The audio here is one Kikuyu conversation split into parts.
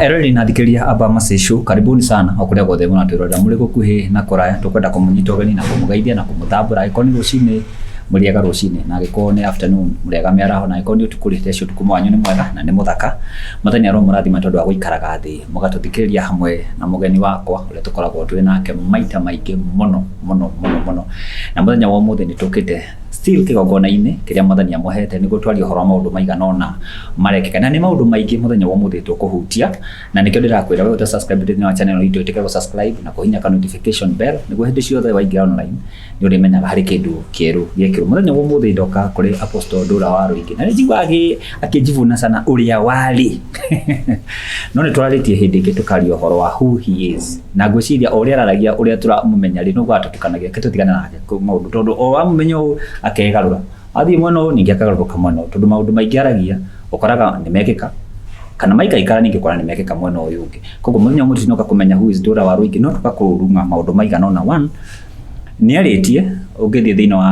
Eroreri na athikĩrĩria a Bamas Show, karibuni sana o kũrĩa guothe mũratwĩrorera mũrĩ gũkuhĩ na kũraya. Tũkwenda kũmũnyita ũgeni na kũmũgeithia na kũmũtambũra. Angĩkorwo nĩ rũcinĩ, mũrĩega rũcinĩ, na angĩkorwo nĩ afternoon, mũrĩega mĩaraho, na angĩkorwo nĩ ũtukũ rĩ, thacio ũtukũ wanyu nĩ mwega na nĩ mũthaka. Mwathani aromũrathima tondũ wa gũikaraga thĩ mũgatũthikĩrĩria hamwe na mũgeni wakwa ũrĩa tũkoragwo twĩ nake maita maingĩ mũno mũno mũno mũno. Na mũthenya wa ũmũthĩ nĩ tũkĩte still kĩgongona-inĩ kĩrĩa Mwathani amũhete nĩguo twarie ũhoro wa maũndũ maigana ũna marekĩka. Na nĩ maũndũ maingĩ mũthenya wa ũmũthĩ tũkũhutia, na nĩkĩo ndĩrakwĩra we ũta subscribe thĩinĩ wa channel itũ, ĩtĩkĩra gũ subscribe na kũhihinya ka notification bell nĩguo hĩndĩ ciothe waingĩra online nĩ ũrĩmenyaga harĩ kĩndũ kĩerũ gĩekĩrwo. Mũthenya wa ũmũthĩ ndoka kũrĩ Apostle Ndũra wa Rũingĩ na nĩ njiguaga akĩnjivuna sana ũrĩa warĩ no nĩ twararĩtie hĩndĩ ĩngĩ tũkaria ũhoro wa who he is, na ngwĩciria o ũrĩa araragia ũrĩa tũramũmenya rĩ, noguo atũtukanagia. Reke tũtigane nake maũndũ, tondũ o wamũmenya ũũ akegarũra athiĩ mwena ũyũ, ningĩ akagarũrũka mwena ũyũ, tondũ maũndũ maingĩ aragia ũkoraga nĩ mekĩka kana maikaikara, ningĩ ũkora nĩ mekĩka mwena ũyũ ũngĩ. Koguo mũthenya ũmwe tũtinoka kũmenya who is Ndũra wa Rũingĩ, no tũka kũrunga maũndũ maigana ũna. One, nĩ arĩtie ũngĩthiĩ thĩinĩ wa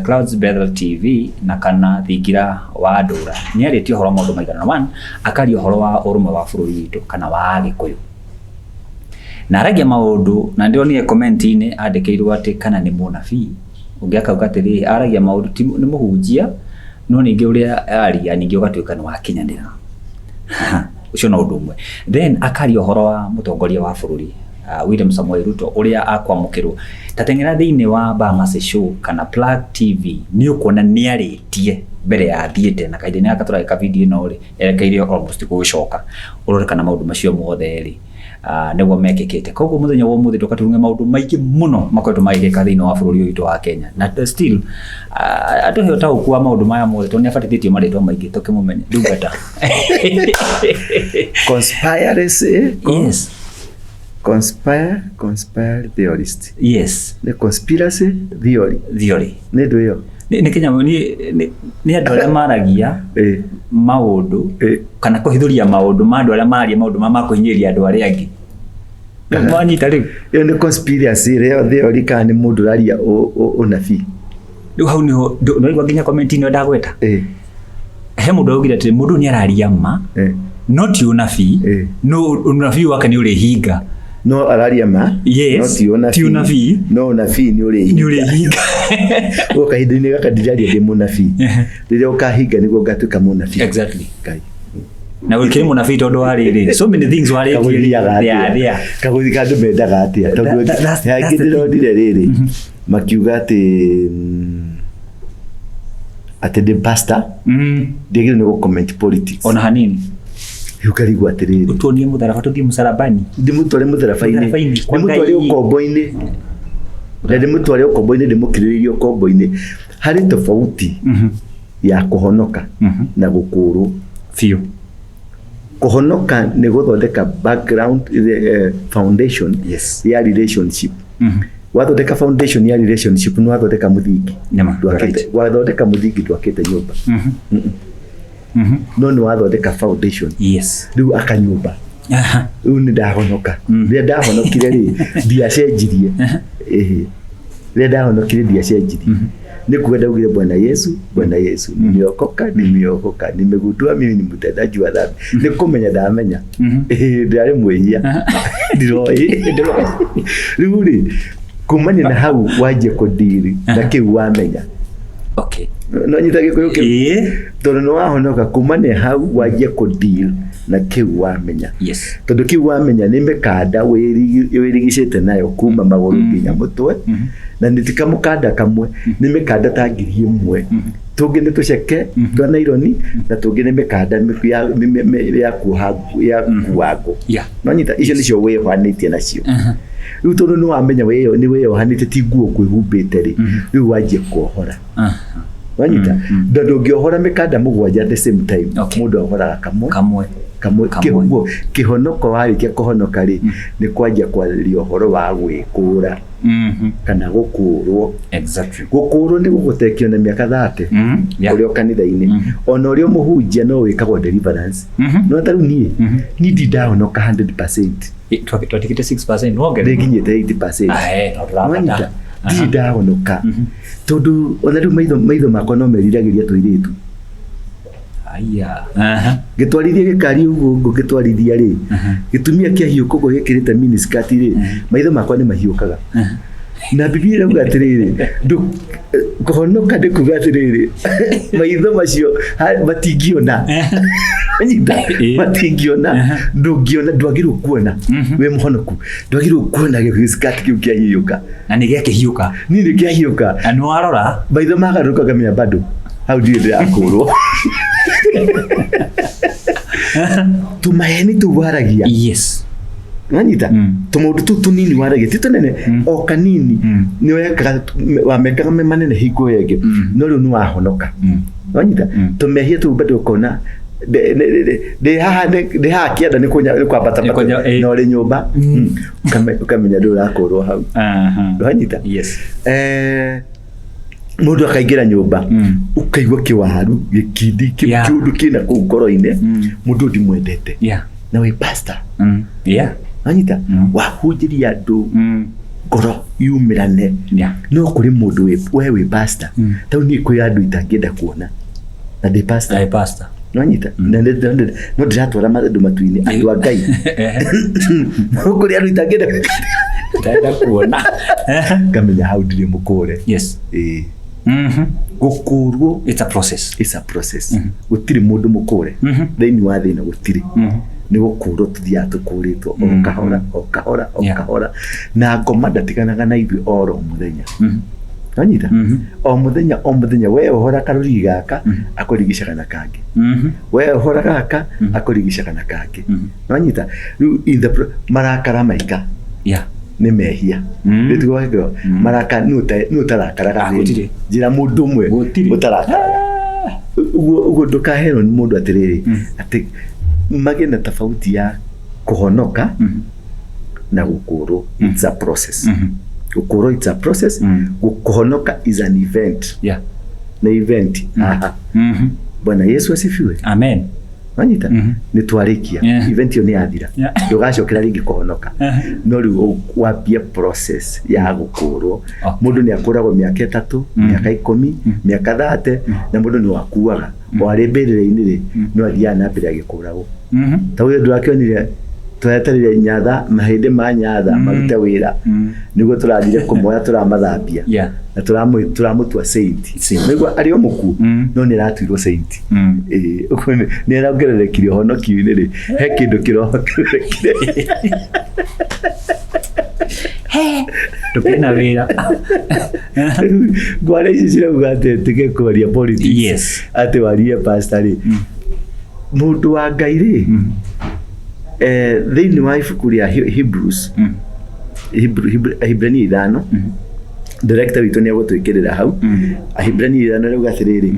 Clouds Bethel TV na kana Thingira wa Ndũra, nĩ arĩtie ũhoro wa maũndũ maigana ũna. One, akaria ũhoro wa ũrũmwe wa bũrũri witũ kana wa Agĩkũyũ, na aragia maũndũ, na ndĩronire comment-inĩ andĩkĩirwo atĩ kana nĩ mũnabii ũngĩ, akauga atĩrĩrĩ, aragia maũndũ ti nĩ mũhunjia, no ningĩ ũrĩa aria ningĩ ũgatuĩka nĩ wakinyanĩra. Ũcio no ũndũ ũmwe. Then akaria ũhoro wa mũtongoria wa bũrũri William Samoei Ruto, ũrĩa akwamũkĩrwo. Ta teng'era thĩinĩ wa Bamas Show kana Plug TV, nĩ ũkuona nĩ arĩtie mbere ya athiĩte, na kahinda-inĩ gaka tũragĩka video ĩno rĩ, erekeire almost gũgĩcoka. Ũrore kana maũndũ macio mothe rĩ, nĩguo mekĩkĩte. Koguo mũthenya wa ũmũthĩ tũka tũrunge maũndũ maingĩ mũno makoretwo magĩkĩka thĩinĩ wa bũrũri ũyũ witũ wa Kenya, na still atũhe ũtaũku wa maũndũ maya mothe, tondũ nĩ abatithĩtio marĩtwa maingĩ tũkĩmũmenya ndungata. Conspiracy. Yes. Conspire theorist. Yes. Nĩ conspiracy theory. Theory. Nĩ ndũ ĩyo. Nĩ kĩnyamũ nĩ andũ arĩa maragia maũndũ kana kũhithũria maũndũ ma andũ arĩa maragia maũndũ ma kũhinyĩrĩria andũ arĩa angĩ. Mwanyita rĩu? Ĩyo nĩ conspiracy theory kana nĩ mũndũ ũraria ũnabii? Rĩu hau nĩho nĩwaigua nginya comment ĩno ndagweta. He mũndũ augire atĩ mũndũ nĩ araria ma no ti ũnabii, no ũnabii wake nĩ ũrĩhinga. No araria ma. Yes. No ti ũnabii. Ti ũnabii. No ũnabii nĩ ũrĩhinga. Nĩ ũrĩhinga. Ũguo kahinda-inĩ gaka ndiraria ndĩ mũnabii. Rĩrĩa ũkahinga nĩguo ngatuĩka mũnabii. Exactly. Ngai. Na gũkĩrĩ mũnabii tondũ warĩrĩ so many things warĩtie. Kagũthiaga atĩa? Kagũthi andũ mendaga atĩa? Tondũ That's angĩ the thing. ndĩronire rĩrĩ makiuga atĩ atĩ ndĩ pastor, ndiagĩrĩirwo nĩ gũ-comment politics. Ona hanini. Rĩu ngarigwo atĩrĩrĩ, ũtuonie mũtharaba tũthiĩ mũcarabani. Ndĩmũtware mũtharaba-inĩ. Mũtharaba-inĩ, kwa Ndĩmũtware Ngai. ũkombo-inĩ, na ndĩmũtware ũkombo-inĩ, ndĩmũkirĩrĩrie ũkombo-inĩ. Harĩ tofauti ya kũhonoka na gũkũrwo. Biũ. Kũhonoka nĩ gũthondeka background, foundation ya relationship. Wathondeka foundation ya relationship, nĩ wathondeka mũthingi. Nĩma. Wathondeka mũthingi, ndwakĩte nyũmba, no nĩ wathondeka foundation. Rĩu aka nyũmba. Rĩu nĩ ndahonoka. Rĩrĩa ndahonokire rĩ, ndiacenjirie. Ĩhĩ, rĩrĩa ndahonokire ndiacenjirie. Nĩ kuga ndaugire, "Bwana Yesu, Bwana Yesu, nimeokoka, nimeokoka, nimegundua mimi ni mtendaji wa dhambi." Nĩ kũmenya ndamenya. Ĩhĩ, ndarĩ mwĩhia, ndiroĩ. Rĩu rĩ, kumania na hau wanjie kũndiri na kĩu wamenya. No nyita Gĩkũyũ kĩu? Ĩĩ. Tondũ nĩ wahonoka, kumania hau wanjie kũdeal na kĩu wamenya. Tondũ kĩu wamenya nĩ mĩkanda wĩrigicĩte nayo kuma magũrũ nginya mũtwe, na nĩ ti kamũkanda kamwe, nĩ mĩkanda ta 1000. Tũngĩ nĩ tũceke twa naironi na tũngĩ nĩ mĩkanda ya kuoha ya kuua ngũ. No nyita icio nĩcio wĩyohanĩtie nacio. Rĩu tondũ nĩ wamenya nĩ wĩyohanĩtie, ti nguo kwĩhumbĩte rĩ, rĩu wanjie kuohora. Wanyita? Na ndũngĩohora mĩkanda mũgwanja at the same time. Mũndũ ohoraga kamwe. Kamwe. Kamwe. Kamwe. Kĩguo kĩhonoko, warĩkia kũhonoka rĩ, nĩ kwanjia kwaria ũhoro wa gwĩkũra kana gũkũrwo. Gũkũrwo nĩ gũgũtekio na mĩaka 30 ũrĩ o kanitha-inĩ, ona ũrĩ o mũhunjia, no wĩkagwo deliverance. No ta rĩu niĩ ndi ndahonoka 100%. Twatigĩte 6%, wongerere. Nĩnginyĩte 80%. Ae, no tũrabata. Wanyita? Ndirĩ ndahonoka, tondũ ona rĩu maitho makwa no meriragĩria tũirĩtu. Aya. Aha. Ngĩtwarithia gĩkari ũguo ũguo ngĩtwarithia rĩ, gĩtumia kĩahiũka ũguo gĩkĩrĩte miniskirt rĩ, maitho makwa nĩ mahiũkaga. Na Biblia ĩrauga atĩrĩrĩ, kũhonoka nĩ kuga atĩrĩrĩ, maitho macio matingĩona. Nyita, matingĩona, ndũngĩona, ndwagĩrĩirwo kuona, wĩ mũhonoku, ndwagĩrĩirwo kuona gĩskirt kĩu kĩahiũka. Na nĩ gĩakĩhiũka. Niĩ nĩ kĩahiũka. Na nĩ warora. Maitho magarũrũka ngamenya bado hau ndirĩ ndĩrakũrwo. Tũmaheni tũu waragia. Yes. Wanyita? Tũmaũndũ tũu tũnini waragia ti tũnene o kanini nĩ wekaga wamekaga me manene hingo ĩyo ĩngĩ no rĩu nĩ wahonoka. Wanyita? Tũmehia tũu bado ũkona ndĩ haha ndĩ haha kĩanda nĩ kwambata Nĩ kũnya- na ũrĩ nyũmba ũkamenya ndũrĩ ũrakũrwo hau. Wanyita? Yes. Mũndũ akaingĩra nyũmba ũkaigua kĩwaru gĩkindi kĩũndũ kĩna kũu ngoro-inĩ mũndũ ũyũ ndimwendete na wĩ pastor. Wanyita? Wahunjĩria andũ ngoro yumĩrane no kũrĩ mũndũ we wĩ pastor tau niĩ kwĩ andũ itangĩenda kuona na ndĩ pastor. Ndĩ pastor. Wanyita? No ndĩratwara andũ matu-inĩ andũ a Ngai. No kũrĩ andũ itangĩenda Ndenda kuona. Ngamenya hau ndirĩ mũkũre. Yes. Ĩĩ. Gũkũrwo It's a process. It's a process. Gũtirĩ mũndũ mũkũre. Thĩinĩ wa thĩ ĩno gũtirĩ. Nĩ gũkũrwo tũthiaga tũkũrĩtwo o kahora o kahora o kahora. Na ngoma ndatiganaga na ithuĩ oro mũthenya. Wanyita? O mũthenya o mũthenya we ũhora karũrigi gaka akũrigicaga na kangĩ. We ũhora gaka akũrigicaga na kangĩ. Wanyita? Rĩu in the marakara maika nĩ mehia. Nĩ marakara nĩ ũtarakaraga. Njĩra mũndũ ũmwe ũtarakaraga. Ũguo ndũkaherwo nĩ mũndũ atĩrĩrĩ atĩ magĩe na tofauti ya kũhonoka na gũkũrwo. It's a process. Gũkũrwo it's a process. Kũhonoka is an event. Nĩ event. Aha. Bwana Yesu asifiwe. Amen. Wanyita? Nĩ twarĩkia. Event ĩyo nĩ yathira. Ndũgacokera rĩngĩ kũhonoka. No rĩu wambie process ya gũkũrwo. Mũndũ nĩ akũragwo mĩaka 3, mĩaka 10, mĩaka 30, na mũndũ nĩ wakuaga. O arĩ mbĩrĩra-inĩ rĩ, no athiaga na mbere agĩkũragwo. Ta ũrĩa ndũrakĩonire twetereire nyatha mahĩndĩ ma nyatha marute wĩra nĩguo tũrathire kũmoya tũramathambia na tũramũtua saint. Nĩguo arĩ o mũkuũ no nĩ aratuirwo saint. Ũguo nĩ arongererekire ũhonokio-inĩ rĩ, he kĩndũ kĩrongererekire. Ndũkĩrĩ na wĩra. Ngware ici cirauga atĩ tige kwaria politics. Yes. Atĩ warie pastor rĩ. Mũndũ wa Ngai rĩ, thĩinĩ wa ibuku rĩa Hebrews, Ahibirania 5, director witũ nĩ egũtwĩkĩrĩra hau. Ahibirania 5 rĩuga atĩrĩrĩ,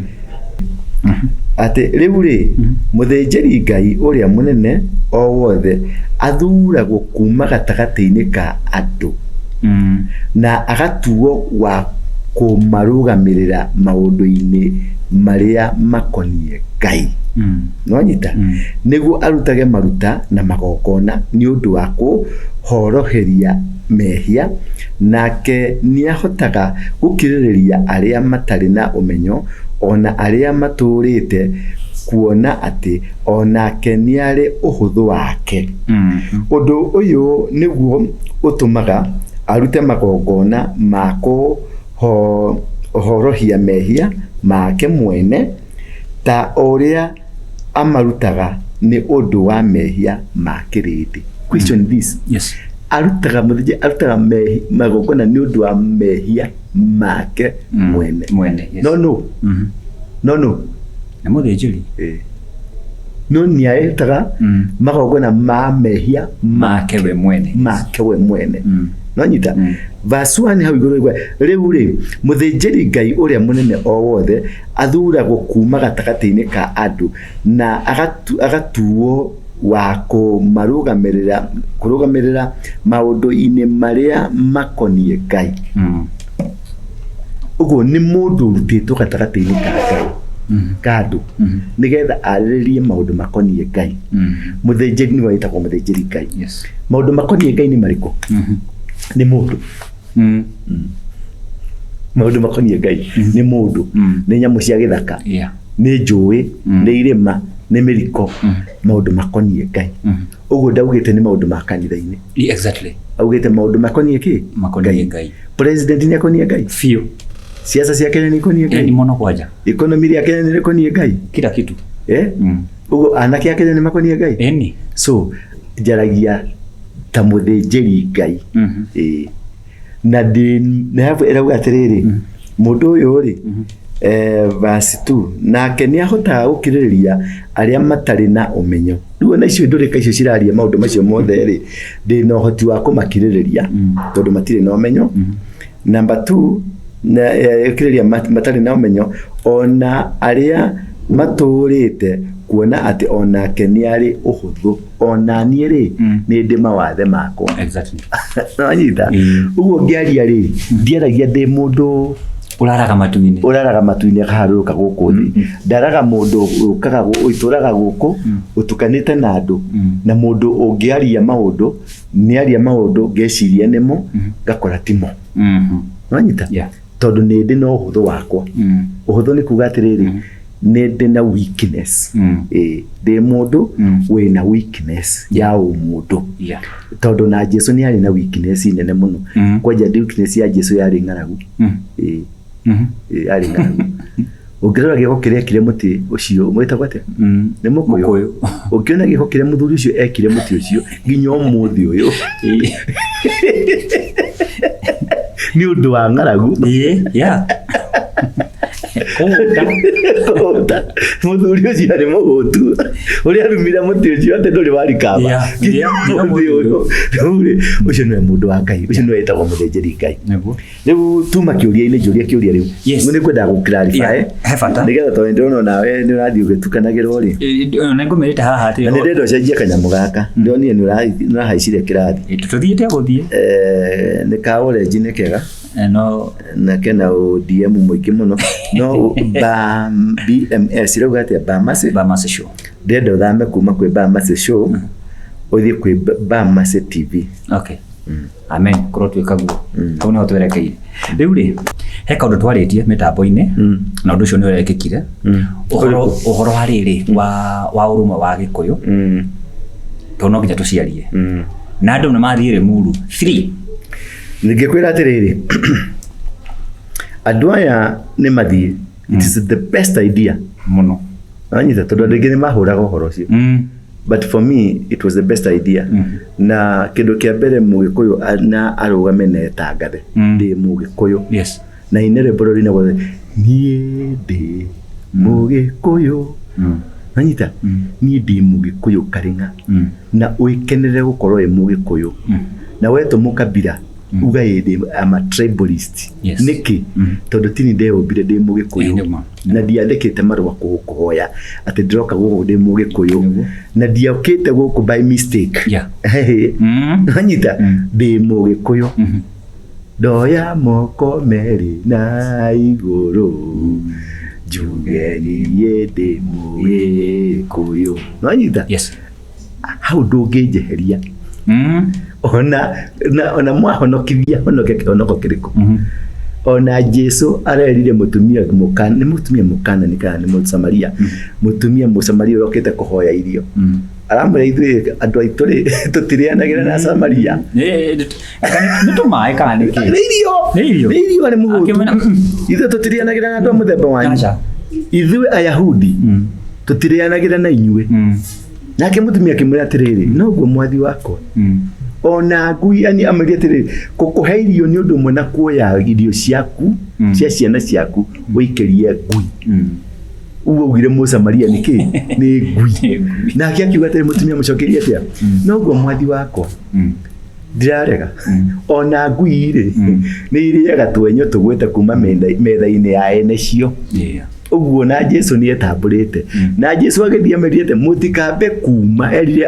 atĩ rĩu rĩ, mũthĩnjĩri Ngai ũrĩa mũnene o wothe athuragwo kuma gatagatĩ-inĩ ka andũ na agatuo wa kũmarũgamĩrĩra maũndũ-inĩ marĩa makoniĩ Ngai. Nwanyita? Nĩguo arutage maruta na magongona nĩ ũndũ wa kũhoroheria mehia, nake nĩahotaga gũkirĩrĩria arĩa matarĩ na ũmenyo ona arĩa matũũrĩte, kuona atĩ onake nĩarĩ ũhũthũ wake. Ũndũ ũyũ nĩguo ũtũmaga arute magongona ma kũhorohia mehia make mwene, ta ũrĩa amarutaga nĩ ũndũ wa mehia ma kĩrĩndĩ. Question this. Yes. Arutaga mũthĩnjĩri, arutaga magongona nĩ ũndũ wa mehia make mwene. Mwene, yes. No no. No no. Nĩ mũthĩnjĩri. No nĩ arutaga magongona ma mehia make we mwene. Make we mwene. No nyita. Verse 1 hau igũrũ igwe, rĩu rĩ, mũthĩnjĩri Ngai ũrĩa mũnene o wothe athuragwo kuma gatagatĩ-inĩ ka andũ na agatuo wa kũrũgamĩrĩra maũndũ-inĩ marĩa makoniĩ Ngai. Ũguo nĩ mũndũ ũrutĩtwo gatagatĩ-inĩ ka Ngai, ka andũ, nĩgetha arĩrĩrie maũndũ makoniĩ Ngai. Mũthĩnjĩri nĩwe wĩtagwo mũthĩnjĩri Ngai. Yes. Maũndũ makoniĩ Ngai nĩ marĩkũ? Nĩ mũndũ. Maũndũ makoniĩ Ngai nĩ mũndũ, nĩ nyamũ cia gĩthaka. Nĩ njũĩ, nĩ irĩma, nĩ mĩriko, maũndũ makoniĩ Ngai. Ũguo ndaugĩte nĩ maũndũ ma kanitha-inĩ. Augĩte maũndũ makoniĩ kĩ? Makoniĩ Ngai. President nĩ akoniĩ Ngai. Biũ. Siasa cia Kenya nĩ ikoniĩ Ngai. Ĩni mũno kwanja. Economy ya Kenya nĩ ĩkoniĩ Ngai. Kila kitu. Eh? Ũguo anake a Kenya nĩ makoniĩ Ngai. Ĩni. So njaragia ta mũthĩnjĩri Ngai. Ĩĩ. Na ndĩ na habu ĩrauga atĩrĩrĩ, mũndũ ũyũ rĩ, verse 2, nake nĩ ahotaga gũkirĩrĩria arĩa matarĩ na ũmenyo. Rĩu ona icio ndũrĩka icio ciraria maũndũ macio mothe rĩ, ndĩ na ũhoti wa kũmakirĩrĩria tondũ matirĩ na ũmenyo. Number 2, na gũkirĩrĩria matarĩ na ũmenyo, ona arĩa matũũrĩte kuona atĩ onake nĩ arĩ ũhũthũ, ona niĩ rĩ, nĩ ndĩ mawathe makwa. Nĩwanyita? Ũguo ngĩaria rĩ, ndiaragia ndĩ mũndũ Ũraraga matu-inĩ. Ũraraga matu-inĩ akaharũrũka gũkũ thĩ. Ndaraga mũndũ ũkaga ũtũraga gũkũ ũtukanĩte na andũ, na mũndũ ũngĩaria maũndũ, nĩaria maũndũ ngeciria nĩmo, ngakora timo. Nĩwanyita? Tondũ nĩ ndĩ na ũhũthũ wakwa. Ũhũthũ nĩ kuga atĩrĩrĩ, nĩ ndĩ na weakness. Ĩĩ, ndĩ mũndũ wĩna weakness ya ũmũndũ. Tondũ na Jesu nĩ arĩ na weakness nene mũno. Kwanja weakness ya Jesu yarĩ ng'aragu. Ĩĩ. Ĩĩ, yarĩ ng'aragu. Ũngĩrora gĩko kĩrĩa ekire mũtĩ ũcio, wĩtagwo atĩa? Nĩ mũkũyũ. Mũkũyũ. Ũngĩona gĩko kĩrĩa mũthuri ũcio ekire mũtĩ ũcio nginya ũmũthĩ ũyũ. Nĩ ũndũ wa ng'aragu. Ĩĩ, yeah. Kũhũta. Kũhũta. Mũthuri ũcio arĩ mũhũtu. Ũrĩa arumire mũtĩ ũcio atĩ ndũrĩ warikaba. Yeah, Nginya yeah, nginya ũmũthĩ ũmũthĩ ũyũ. Rĩu rĩ, ũcio nĩwe mũndũ wa Ngai. Ũcio nĩwe wĩtagwo mũthĩnjĩri Ngai. Nĩguo. Rĩu tuma kĩũria-inĩ, njũria kĩũria rĩu. Yes. Nĩ ngwendaga gũ clarify. Yeah, he bata. Nĩgetha tondũ ndĩrona nawe nĩ ũrathiĩ ũgĩtukanagĩrwo rĩ. Nĩ ngũmĩrĩte haha atĩ Na nĩ ndĩrenda ũcenjie kanyamũ gaka. Ndĩronire nĩ ũrahaicire kĩrathi. Tũthiĩte gũthiĩ. Nĩ ka orange nĩ kega. No na kena ODM mũingĩ mũno. No BMS ĩrauga atĩa? Bamasi? Bamasi Show. Ndĩrenda ũthame kuma kwĩ Bamasi Show ũthiĩ kwĩ Bamasi TV. Okay. Amen. Korwo twĩka guo. Hau nĩho twerekeire. Rĩu rĩ, he kaũndũ twarĩtie mĩtambo-inĩ na ũndũ ũcio nĩ ũrekĩkire. Ũhoro wa rĩrĩ wa ũrũmwe wa Gĩkũyũ. Tondũ no nginya tũciarie. Na andũ nĩ mathiĩ Limuru 3. Ningĩkwĩra atĩrĩrĩ, andũ aya nĩ mathiĩ. It is the best idea. Mũno. Wanyita, tondũ andũ aingĩ nĩ mahũraga ũhoro ũcio. But for me, it was the best idea. Na kĩndũ kĩa mbere mũgĩkũyũ na arũgame na etangathe. Ndĩ mũgĩkũyũ. Yes. Na ine rwĩmbo rũrũ rĩinagwo niĩ ndĩ mũgĩkũyũ. Wanyita? Niĩ ndĩ mũgĩkũyũ karĩng'a. Na ũikenere gũkorwo wĩ mũgĩkũyũ. Na wetwo mũkabira, uga ĩ ndĩ, I'm a tribalist. Yes. Nĩkĩ? Tondũ tini ndeyũmbire ndĩ mũgĩkũyũ. Nĩguo. Na ndiandĩkĩte marũa kũhoya atĩ ndĩroka gũkũ ndĩ mũgĩkũyũ. Na ndiokĩte gũkũ by mistake. Yeah. Wanyita? Ndĩ mũgĩkũyũ. Ndoya moko merĩ na igũrũ. Njuge niĩ ndĩ mũgĩkũyũ. Wanyita? Yes. Hau ndũngĩnjeheria. Ona mwahonokithia honoke kĩhonoko kĩrĩkũ? Ona Jesu arerire mũtumia mũkana, nĩ mũtumia mũkana nĩ kana nĩ Mũsamaria? Mũtumia Mũsamaria ũrokĩte kũhoya irio. Aramwĩra ithuĩ andũ aitũ rĩ, tũtirĩanagĩra na Samaria. Nĩ tũmaĩ kana nĩ kĩ? Nĩ irio. Nĩ irio. Nĩ irio arĩ mũgũtu. Akĩmwĩra, Ithuĩ tũtirĩanagĩra na andũ a mũthemba wanyu. Aca. Ithuĩ Ayahudi tũtirĩanagĩra na inyuĩ. Nake mũtumia akĩmwĩra atĩrĩrĩ, noguo mwathi wakwa. Ona ngui yani amwĩrire atĩrĩrĩ, gũkũhe irio nĩ ũndũ ũmwe na kuoya irio ciaku, cia ciana ciaku, ũikĩrie ngui. Ũguo augire Mũsamaria nĩ kĩ? Nĩ ngui. Nĩ ngui. Nake akiuga atĩrĩ, mũtumia mũcokerie atĩa? Noguo mwathi wakwa. Ndirarega. Ona ngui rĩ, nĩ irĩaga twenyũ tũgwĩte kuma metha-inĩ ya ene cio. Yeah. Ũguo na Jesu nĩ etambũrĩte. Na Jesu agĩthiĩ amerire atĩ mũtikambe kuma, erire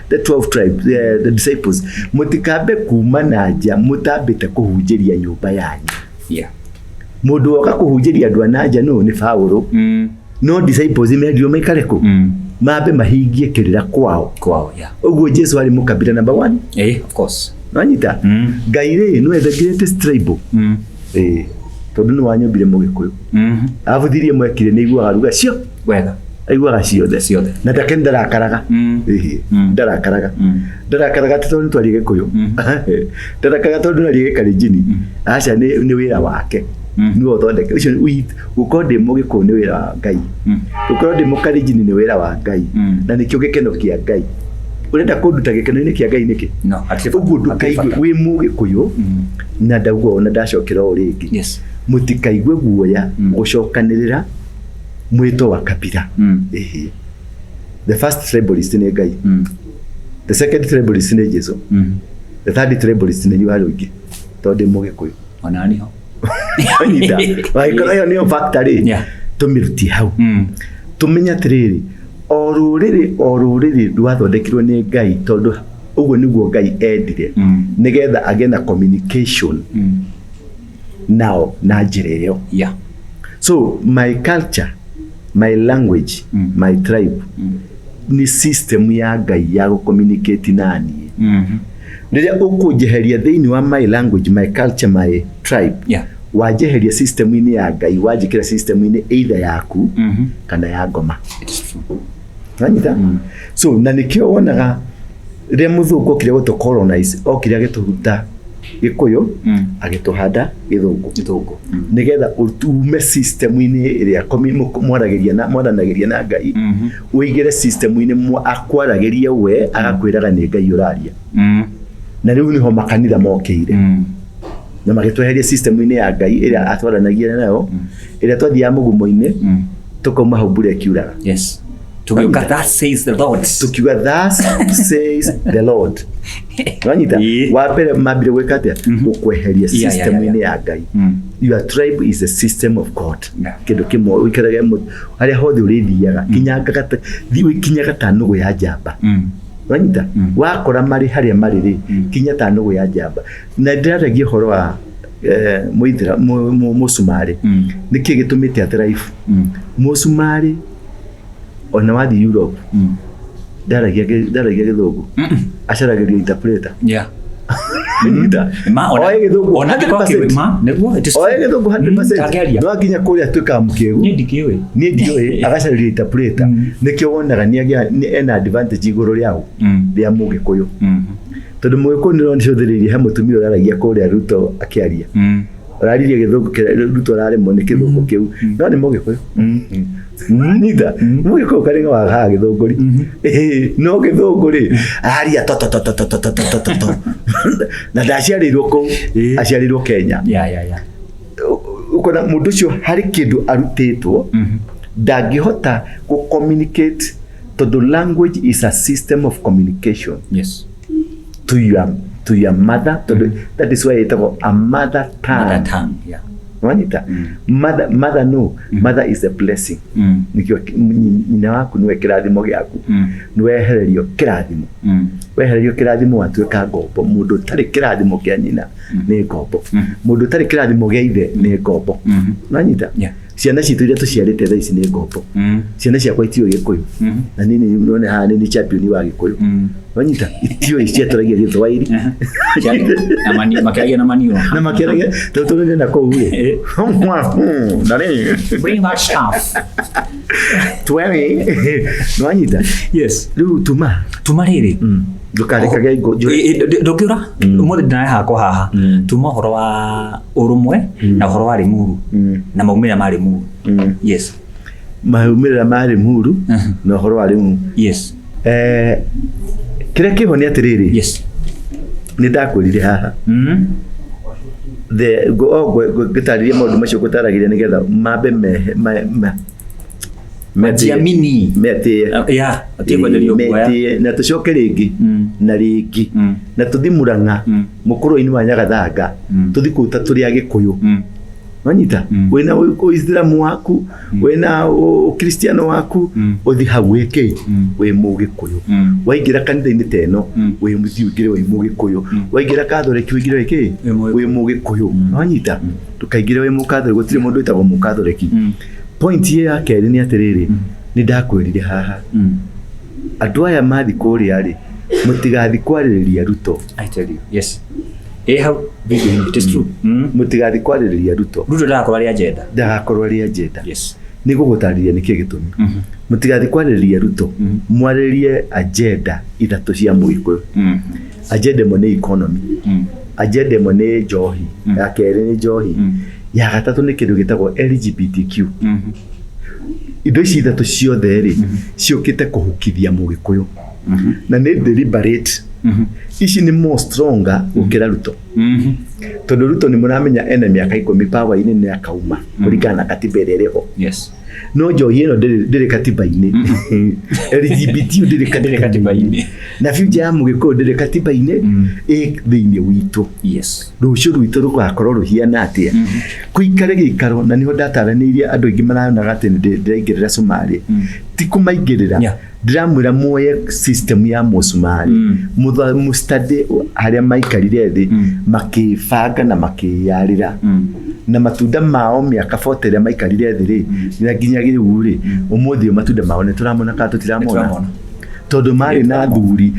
the 12 tribes, the disciples, mũtikambe kuma na nja mũtambĩte kũhunjĩria nyũmba yanyu. Yeah. Mũndũ woka kũhunjĩria andũ a na nja nũ? Nĩ Paũlũ. No disciples merirwo maikare kũ? Mambe mahingie kĩrĩra kwao. Kwao, yeah. Ũguo Jesu arĩ mũkabira number 1. Of course. Nwanyita? Ngai rĩ, nĩwe the greatest tribal. Tondũ nĩ wanyũmbire mũgĩkũyũ. Arabu thirie mwekire nĩ aiguaga ruga cio. Wega. Aiguaga ciothe. Ciothe. Na ndake ndarakaraga. Ĩhĩ. Ndarakaraga. Ndarakaraga atĩ tondũ nĩtwaria gĩkũyũ. Ndarakaraga tondũ nĩwaria gĩkalenjini. Aca, nĩ wĩra wake. Nĩwe ũthondeke ũcio gũkorwo ndĩ mũgĩkũyũ nĩ wĩra wa Ngai. Gũkorwo ndĩ mũkalenjini nĩ wĩra wa Ngai. Na nĩkĩo gĩkeno kĩa Ngai. Ũrenda kũnduta gĩkeno-inĩ kĩa Ngai nĩkĩ? No, hatirĩ bata. Ũguo ndũkaigue Hatirĩ bata. wĩ mũgĩkũyũ na ndauga ona ndacokera o rĩngĩ. Mũtikaigue guoya gũcokanĩrĩra mwĩto wa kabira. Ĩhĩ. The first tribalist nĩ Ngai. The second tribalist nĩ Jesu. The third tribalist nĩ inyuĩ arĩa ingĩ tondũ ndĩ mũgĩkũyũ. Ona niho. Wanyita? Wangĩkorwo ĩyo nĩyo factor rĩ, tũmĩrutie hau. Tũmenye atĩrĩrĩ, o rũrĩrĩ o rũrĩrĩ rwathondekirwo nĩ Ngai tondũ ũguo nĩguo Ngai endire nĩgetha agĩe na communication nao na njĩra ĩyo. So my culture, my language, my tribe nĩ system ya Ngai ya gũ-communicate na niĩ. Rĩrĩa ũkũnjeheria thĩinĩ wa my language, my culture, my tribe, wanjeheria system-inĩ ya Ngai, wanjĩkĩra system-inĩ either yaku kana ya ngoma. It is true. Wanyita? So na nĩkĩo wonaga rĩrĩa mũthũngũ okire gũtũ colonize, okire agĩtũruta gĩkũyũ, agĩtũhanda gĩthũngũ. Gĩthũngũ. Nĩgetha ume system-inĩ ĩrĩa mwaranagĩria na Ngai, ũingĩre system-inĩ akwaragĩria we, agakwĩraga nĩ Ngai ũraria. Na rĩu nĩho makanitha mokĩire. Na magĩtweheria system-inĩ ya Ngai ĩrĩa atwaranagia nayo, ĩrĩa twathiaga mũgumo-inĩ, tũkauma hau mbura ĩkiuraga. Yes. Tukiuga that says the Lord. Tukiuga thus says the Lord. Wanyita? Wa mbere mambire gwĩka atĩa? Gũkweheria system-inĩ ya Ngai. Your tribe is a system of God. Kĩndũ kĩmwe ũikarage harĩa hothe ũrĩthiaga, kinyaga ta nũgũ ya njamba. Wanyita? Wakora marĩ harĩa marĩ rĩ, kinya ta nũgũ ya njamba. Na ndĩraragia ũhoro wa mũcumarĩ. Nĩkĩ gĩtũmĩte athrive? Mũcumarĩ ona wathiĩ Europe, ndaragia gĩthũngũ. Acaragĩrio interpreter. Nyita. Oe gĩthũngũ 100%. Oe gĩthũngũ 100%. No nginya kũrĩa atuĩkaga mũkĩgu. Niĩ ndikĩũĩ. Niĩ ndiũĩ, agacarĩrio interpreter. Nĩkĩo wonaga nĩ ena advantage igũrũ rĩao rĩa mũgĩkũyũ. Tondũ mũgĩkũyũ nĩ ũronĩcũthĩrĩirie he mũtumia ũraragia kũrĩa Ruto akĩaria. Ũraririe gĩthũngũ kĩrĩa Ruto araremwo nĩ gĩthũngũ kĩu. No nĩ mũgĩkũyũ. Nyita. Mũgĩkũyũ karĩng'a wa haha gĩthũngũri. No gĩthũngũ rĩ, araria to to to to to to to to to to. Na ndaciarĩirwo kũu, aciarĩirwo Kenya. Ũkona mũndũ ũcio harĩ kĩndũ arutĩtwo, ndangĩhota gũ communicate tondũ language is a system of communication. Yes. To your mother, tondũ that is why ĩtagwo a mother tongue. Mother tongue, yeah. Wanyita? Mother, mother no. Mother is a blessing. Nikio nyina waku niwe kĩrathimo gĩaku. Nĩwehererio kĩrathimo. Wehererio kĩrathimo watuĩka ngombo. Mũndũ ũtarĩ kĩrathimo kĩa nyina nĩ ngombo. Mũndũ ũtarĩ kĩrathimo gĩa ithe nĩ ngombo. Wanyita? Ciana citũ iria tũciarĩte thaa ici nĩ ngombo. Ciana ciakwa itiũĩ Gĩkũyũ. Na niĩ nĩ none haha nĩ champion wa Gĩkũyũ. Wanyita? Itiũĩ, ciatũragia Gĩthwaĩri. Na makĩaragia na maniũrũ. Na makĩaragia, tondũ tũrĩ na kũu rĩ. Na rĩ. Bring that stuff. Twemi. Nwanyita? Yes. Rĩu tuma. Tuma rĩrĩ. Ndũkarekage njũre. Ndũngĩũra. Ũmũthĩ ndĩrareha hakwa haha. Tuma ũhoro wa ũrũmwe na ũhoro wa Limuru na maumĩrĩra ma Limuru. Yes. Maumĩrĩra ma Limuru na ũhoro wa Limuru. Yes. Kĩrĩa kĩho nĩ atĩrĩrĩ. Yes. Nĩ ndakwĩrire haha. The go oh, ngĩtarĩria maũndũ macio ngũtaragĩria nĩgetha mambe mehe Majiamini. Metĩe. Yeah, atie kwenderio guoya. Metĩe na tũcoke rĩngĩ na rĩngĩ na tũthi Murang'a mũkũrũ-inĩ wa Nyagathanga tũthi kũu ta tũrĩ Agĩkũyũ. Wanyita? Wĩna Ũithĩramu waku, wĩna Ũkristiano waku, ũthi hau wĩke wĩ Mũgĩkũyũ. Waingĩra kanitha-inĩ ta ĩno, wĩ mũthiĩ ũingĩre wĩ Mũgĩkũyũ. Waingĩra Catholic ũingĩre wĩ kĩ? Wĩ Mũgĩkũyũ. Wanyita? Ndũkaingĩre wĩ Mũcatholic, gũtirĩ mũndũ wĩtagwo Mũcatholic. Point ĩyo ya kerĩ nĩ atĩrĩrĩ, nĩ ndakwĩrire haha. Andũ aya mathi kũrĩa rĩ, mũtigathi kwarĩrĩria Ruto. I tell you. Yes. Ĩ hau video-inĩ, it is true. Mũtigathiĩ kwarĩrĩria Ruto. Ruto ndagakorwo arĩ agenda. Ndagakorwo arĩ agenda. Yes. Nĩ gũgũtarĩria nĩkĩ gĩtũmi. Mũtigathiĩ kwarĩrĩria Ruto, mwarĩrĩrie agenda ithatũ cia Mũgĩkũyũ. Agenda ĩmwe nĩ economy, agenda ĩmwe nĩ njohi, ya kerĩ nĩ njohi, ya gatatũ nĩ kĩndũ gĩtagwo LGBTQ. Indo ici ithatũ ciothe rĩ, ciũkĩte kũhukithia Mũgĩkũyũ na nĩ deliberate. Ici nĩ more stronger gũkĩra Ruto, tondũ Ruto nĩ mũramenya ena mĩaka 10 power-inĩ nĩ akauma kũringana na katiba ĩrĩa ĩrĩ ho. No njohi ĩno ndĩrĩ katiba-inĩ, LGBT ndĩrĩ Ndĩrĩ katiba-inĩ. Na future ya Mũgĩkũyũ ndĩrĩ katiba-inĩ, ĩ thĩinĩ witũ. Rũciũ rwitũ rũgakorwo rũhiana atĩa, kũikare gĩikaro? Na nĩho ndataranĩirie andũ aingĩ maraonaga atĩ ndĩraingĩrĩra Cumarĩ. Ti kũmaingĩrĩra. Ndĩramwĩra muoye system ya mũcumarĩ, mũstudy harĩa maikarire thĩ makĩbanga na makĩyarĩra na matunda mao mĩaka 40 ĩrĩa maikarire thĩ rĩ, na nginya rĩu rĩ, ũmũthĩ ũyũ matunda mao nĩ tũramona kana tũtiramona? Nĩtũramona. Tondũ marĩ na athuri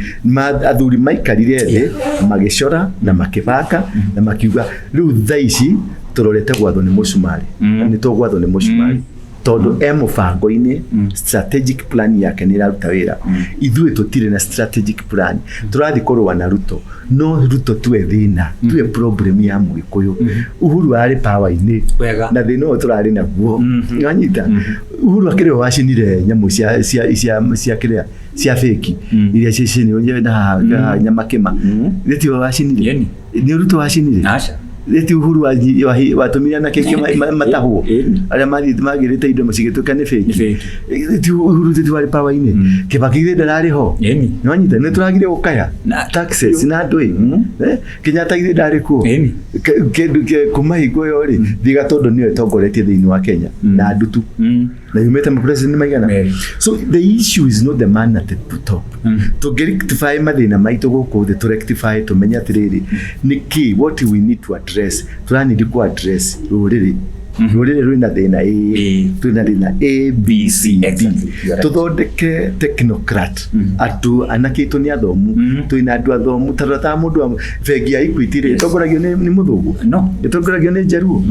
athuri maikarire thĩ magĩcora na makĩbanga na makiuga rĩu thaa ici tũrorete gwathwo nĩ mũcumarĩ, na nĩ tũgwathwo nĩ mũcumarĩ tondũ e mũbango-inĩ, strategic plan yake nĩ ĩraruta wĩra. Ithuĩ tũtirĩ na strategic plan, tũrathiĩ kũrũa na Ruto, no Ruto tuwe thĩna, tuwe problem ya Mũgĩkũyũ. Uhuru arĩ power-inĩ na thĩna ũyũ tũrarĩ naguo, wanyita? Uhuru akĩrĩ ho wacinire nyamũ cia kĩrĩa cia fake iria cicinirwo na haha nyamakĩma, nĩ tiwe wacinire? Yeni. Nĩ Ruto wacinire? Aca. Nĩ ti Uhuru watũmire anake aingĩ matahwo arĩa mathiĩte magĩrĩte indo cigĩtuĩka nĩ Nĩ fake? fake. Ti Uhuru ti warĩ power-inĩ? Kibaki githĩ ndararĩ ho? Yeni. Nĩwanyita nĩ tũragire gũkaya taxes na andũ ĩ. Kenyatta githĩ ndarĩ kuo? Ĩni. Kĩndũ kuma hingo ĩyo rĩ, thiga tondũ nĩyo ĩtongoretie thĩinĩ wa Kenya na ndutu na yumĩte ma president maigana. Merĩ. So the issue is not the man at the top. Tũngĩ rectify mathĩna maitũ gũkũ thĩ, tũ rectify, tũmenye atĩrĩrĩ, nĩkĩ, what we need to address, tũranidi ku address rũrĩrĩ. Rũrĩrĩ rwĩna thĩna A, twĩna thĩna A, B, C, D. Exactly. You are right. Tũthondeke technocrat, andũ anake aitũ nĩ athomu, twĩna andũ athomu. Ta mũndũ wa bengi ya Equity rĩ, ĩtongoragio nĩ mũthũngũ? No. Ĩtongoragio nĩ njaruo?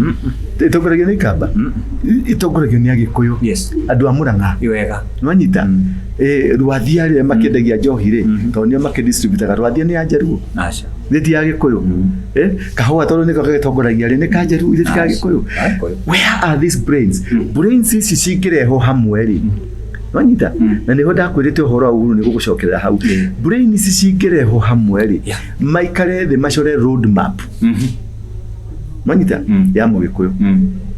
Ĩtongoragio nĩ Kamba? Ĩtongoragio nĩ Agĩkũyũ, andũ a Mũrang'a. Nĩ wega. Nwanyita? Rwathia rĩrĩa makĩendagia njohi rĩ, tondũ nĩo makĩdistributaga, rwathia nĩ ya njaruo? Aca. Nĩ ti ya Gĩkũyũ? Kahũa tondũ nĩko gagĩtongoragia rĩ, nĩ ka njaruo ithe ti ka Aca. Gĩkũyũ? Agĩkũyũ. Where are these brains? Brains ici cingĩrehwo hamwe rĩ, nwanyita? Na nĩho ndakwĩrĩte ũhoro wa Uhuru nĩ gũgũcokerera hau. Brain ici cingĩrehwo hamwe rĩ, maikare thĩ macore road map, nwanyita, ya Mũgĩkũyũ,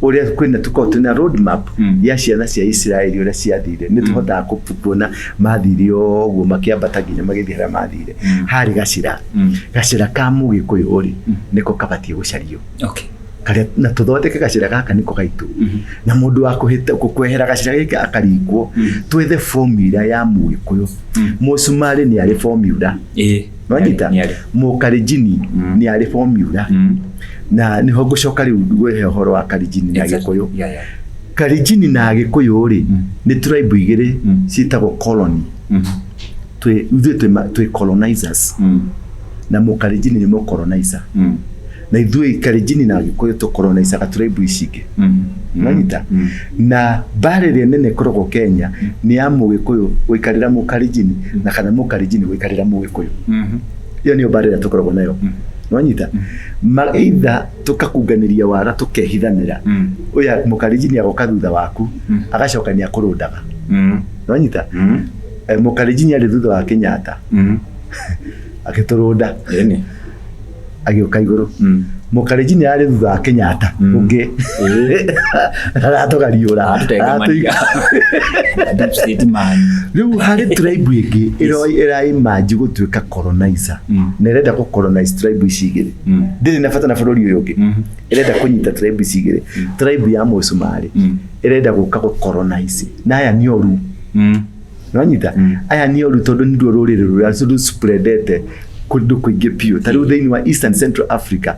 ũrĩa kwĩna tũkorwo twĩna road map ya ciana cia Isiraeli ũrĩa ciathire, nĩ tũhotaga kuona mathire ũguo makĩambata nginya magĩthiĩ harĩa mathire. Harĩ gacĩra, gacĩra ka Mũgĩkũyũ rĩ, nĩko kabatiĩ gũcario karĩa, na tũthondeke gacĩra gaka nĩko gaitũ, na mũndũ wa kũhĩta kwehera gacĩra gĩkĩ akaringwo. Twethe formula ya Mũgĩkũyũ. Mũcumarĩ nĩ arĩ formula, nwanyita? Nĩ arĩ. Mũkalenjini nĩ arĩ formula, na nĩho ngũcoka rĩu ngwĩhe ũhoro wa Kalenjini na Gĩkũyũ. Kalenjini na Gĩkũyũ rĩ, nĩ tribe igĩrĩ ciĩtagwo colony. Ithuĩ twĩ colonizers, na Mũkalenjini nĩ mũcolonizer, na ithuĩ Kalenjini na Gĩkũyũ tũcolonizaga tribe ici ingĩ, nwanyita? Na mbara ĩrĩa nene ĩkoragwo Kenya nĩ ya Mũgĩkũyũ gũikarĩra Mũkalenjini na kana Mũkalenjini gũikarĩra Mũgĩkũyũ. Ĩyo nĩyo mbara ĩrĩa tũkoragwo nayo, nwanyita? Ma either tũkakunganĩria wara tũkehithanĩra, ũyũ Mũkalenjini agoka thutha waku agacoka nĩ akũrũndaga, nwanyita? Mũkalenjini arĩ thutha wa Kenyatta agĩtũrũnda, agĩũka igũrũ. Mũkalenjini arĩ thutha wa Kenyatta ũngĩ aratũgariũra. Atũtengamania. Deep state man. Rĩu harĩ tribe ĩngĩ ĩraimanji gũtuĩka colonizer, na ĩrenda gũ colonize tribe ici igĩrĩ. Ndĩrĩ na bata na bũrũri ũyũ ũngĩ, ĩrenda kũnyita tribe ici igĩrĩ. Tribe ya Mũcumarĩ ĩrenda gũka gũ colonize, na aya nĩ oru, nwanyita? Aya nĩ oru tondũ nĩ ruo rũrĩrĩ rũrĩa rũspreadete kũndũ kũingĩ biũ. Ta rĩu thĩinĩ wa Eastern Central Africa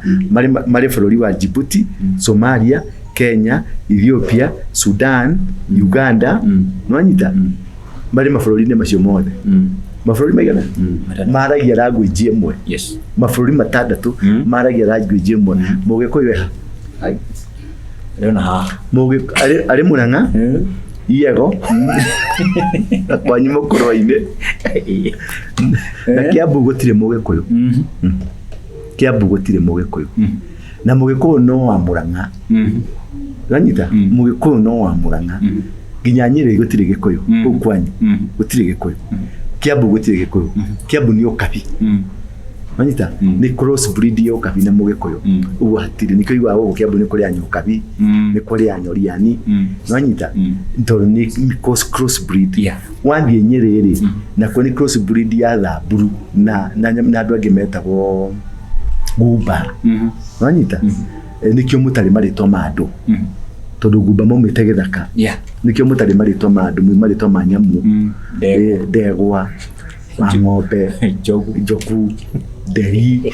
marĩ bũrũri wa Djibouti, Somalia, Kenya, Ethiopia, Sudan, Uganda, nwanyita? Marĩ mabũrũri-inĩ macio mothe. Mabũrũri maigana? Matandatũ. Maragia language ĩmwe. Mabũrũri matandatũ maragia language ĩmwe. Mũgĩkũyũ eha? Ai. Rĩona haha. Arĩ Mũrang'a, Iego, na kwanyu Mũkũrwe-inĩ. Na Kiambu gũtirĩ Mũgĩkũyũ. Kiambu gũtirĩ Mũgĩkũyũ. Na Mũgĩkũyũ no wa Mũrang'a. Ũranyita? Mũgĩkũyũ no wa Mũrang'a. Nginya Nyĩrĩ gũtirĩ Gĩkũyũ. Kũu kwanyu gũtirĩ Gĩkũyũ. Kiambu gũtirĩ Gĩkũyũ. Kiambu nĩ ũkabi. Wanyita? Nĩ cross breed ya ũkabi na Mũgĩkũyũ. Ũguo hatirĩ. Nĩkĩo ũiguaga gũkũ Kiambu nĩ kũrĩ anyũkabi, nĩ kũrĩ anyoriani. Wanyita? Tondũ nĩ cross breed. Wathiĩ Nyĩrĩ rĩ, nakuo nĩ cross breed ya Thamburu na andũ angĩ metagwo Gumba. Wanyita? Nĩkĩo mũtarĩ marĩtwa ma andũ. Tondũ Gumba maumĩte gĩthaka. Nĩkĩo mũtarĩ marĩtwa ma andũ, mwĩ marĩtwa ma nyamũ. Ndegwa, ma ng'ombe, Njogu. Njogu, nderi,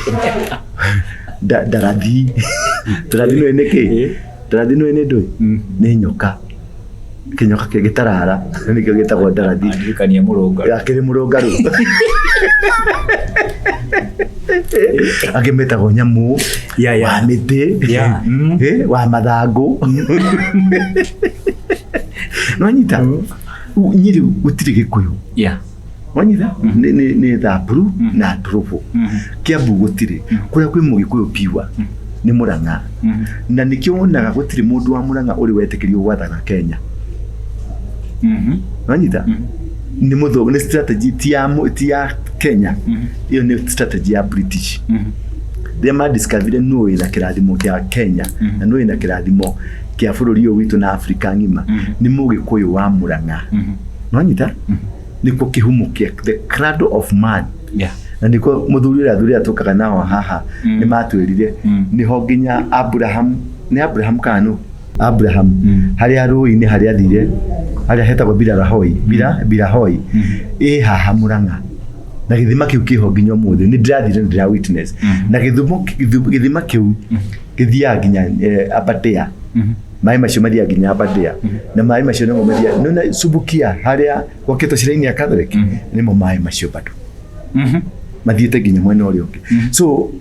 ndarathi. Ndarathi nĩũĩ nĩ kĩ? Ndarathi nĩũĩ nĩ ndũĩ? Nĩ nyoka. Kĩnyoka kĩ gĩtarara nĩkĩo gĩtagwo ndarathi. Andirikania mũrũngarũ. Akĩrĩ mũrũngarũ. Angĩ metagwo nyamũ, wa mĩtĩ, wa mathangũ. Nĩwanyita? Nyĩrĩ gũtirĩ Gĩkũyũ. Wanyita? Nĩ Thamburu na Ndũrũbũ. Kiambu gũtirĩ. Kũrĩa kwĩ Mũgĩkũyũ pure nĩ Mũrang'a. Na nĩkĩo wonaga gũtirĩ mũndũ wa Mũrang'a ũrĩ wetĩkĩrio gwathana Kenya. Wanyita? Nĩ mũthũngũ, nĩ strategy ti ya Kenya. Ĩyo nĩ strategy ya British. Rĩrĩa madiscoverire nũ wĩna kĩrathimo kĩa Kenya na nũ wĩna kĩrathimo kĩa bũrũri ũyũ witũ na Afrika ng'ima, nĩ Mũgĩkũyũ wa Mũrang'a. Nwanyita? Nĩkuo kĩhumo kĩa the cradle of man. Na nĩkuo mũthuri ũrĩa athuri arĩa tũkaga nao haha nĩ matwĩrire nĩho nginya Abraham, nĩ Abraham kana nũ? Abraham harĩa rũĩ-inĩ harĩa athire, harĩa hetagwo Birarahoi, Birahoi, ĩ haha Mũrang'a. Na gĩthima kĩu kĩho nginya ũmũthĩ, nĩ ndĩrathire na ndĩra witness. Na gĩthima kĩu gĩthiaga nginya Aberdare. Maĩ macio mathiaga nginya Aberdare. Na maĩ macio nĩmo mathiaga, nĩwona Subukia harĩa gwakĩtwo shrine ya Catholic, nĩmo maĩ macio bado. Mathiĩte nginya mwena ũrĩa ũngĩ. So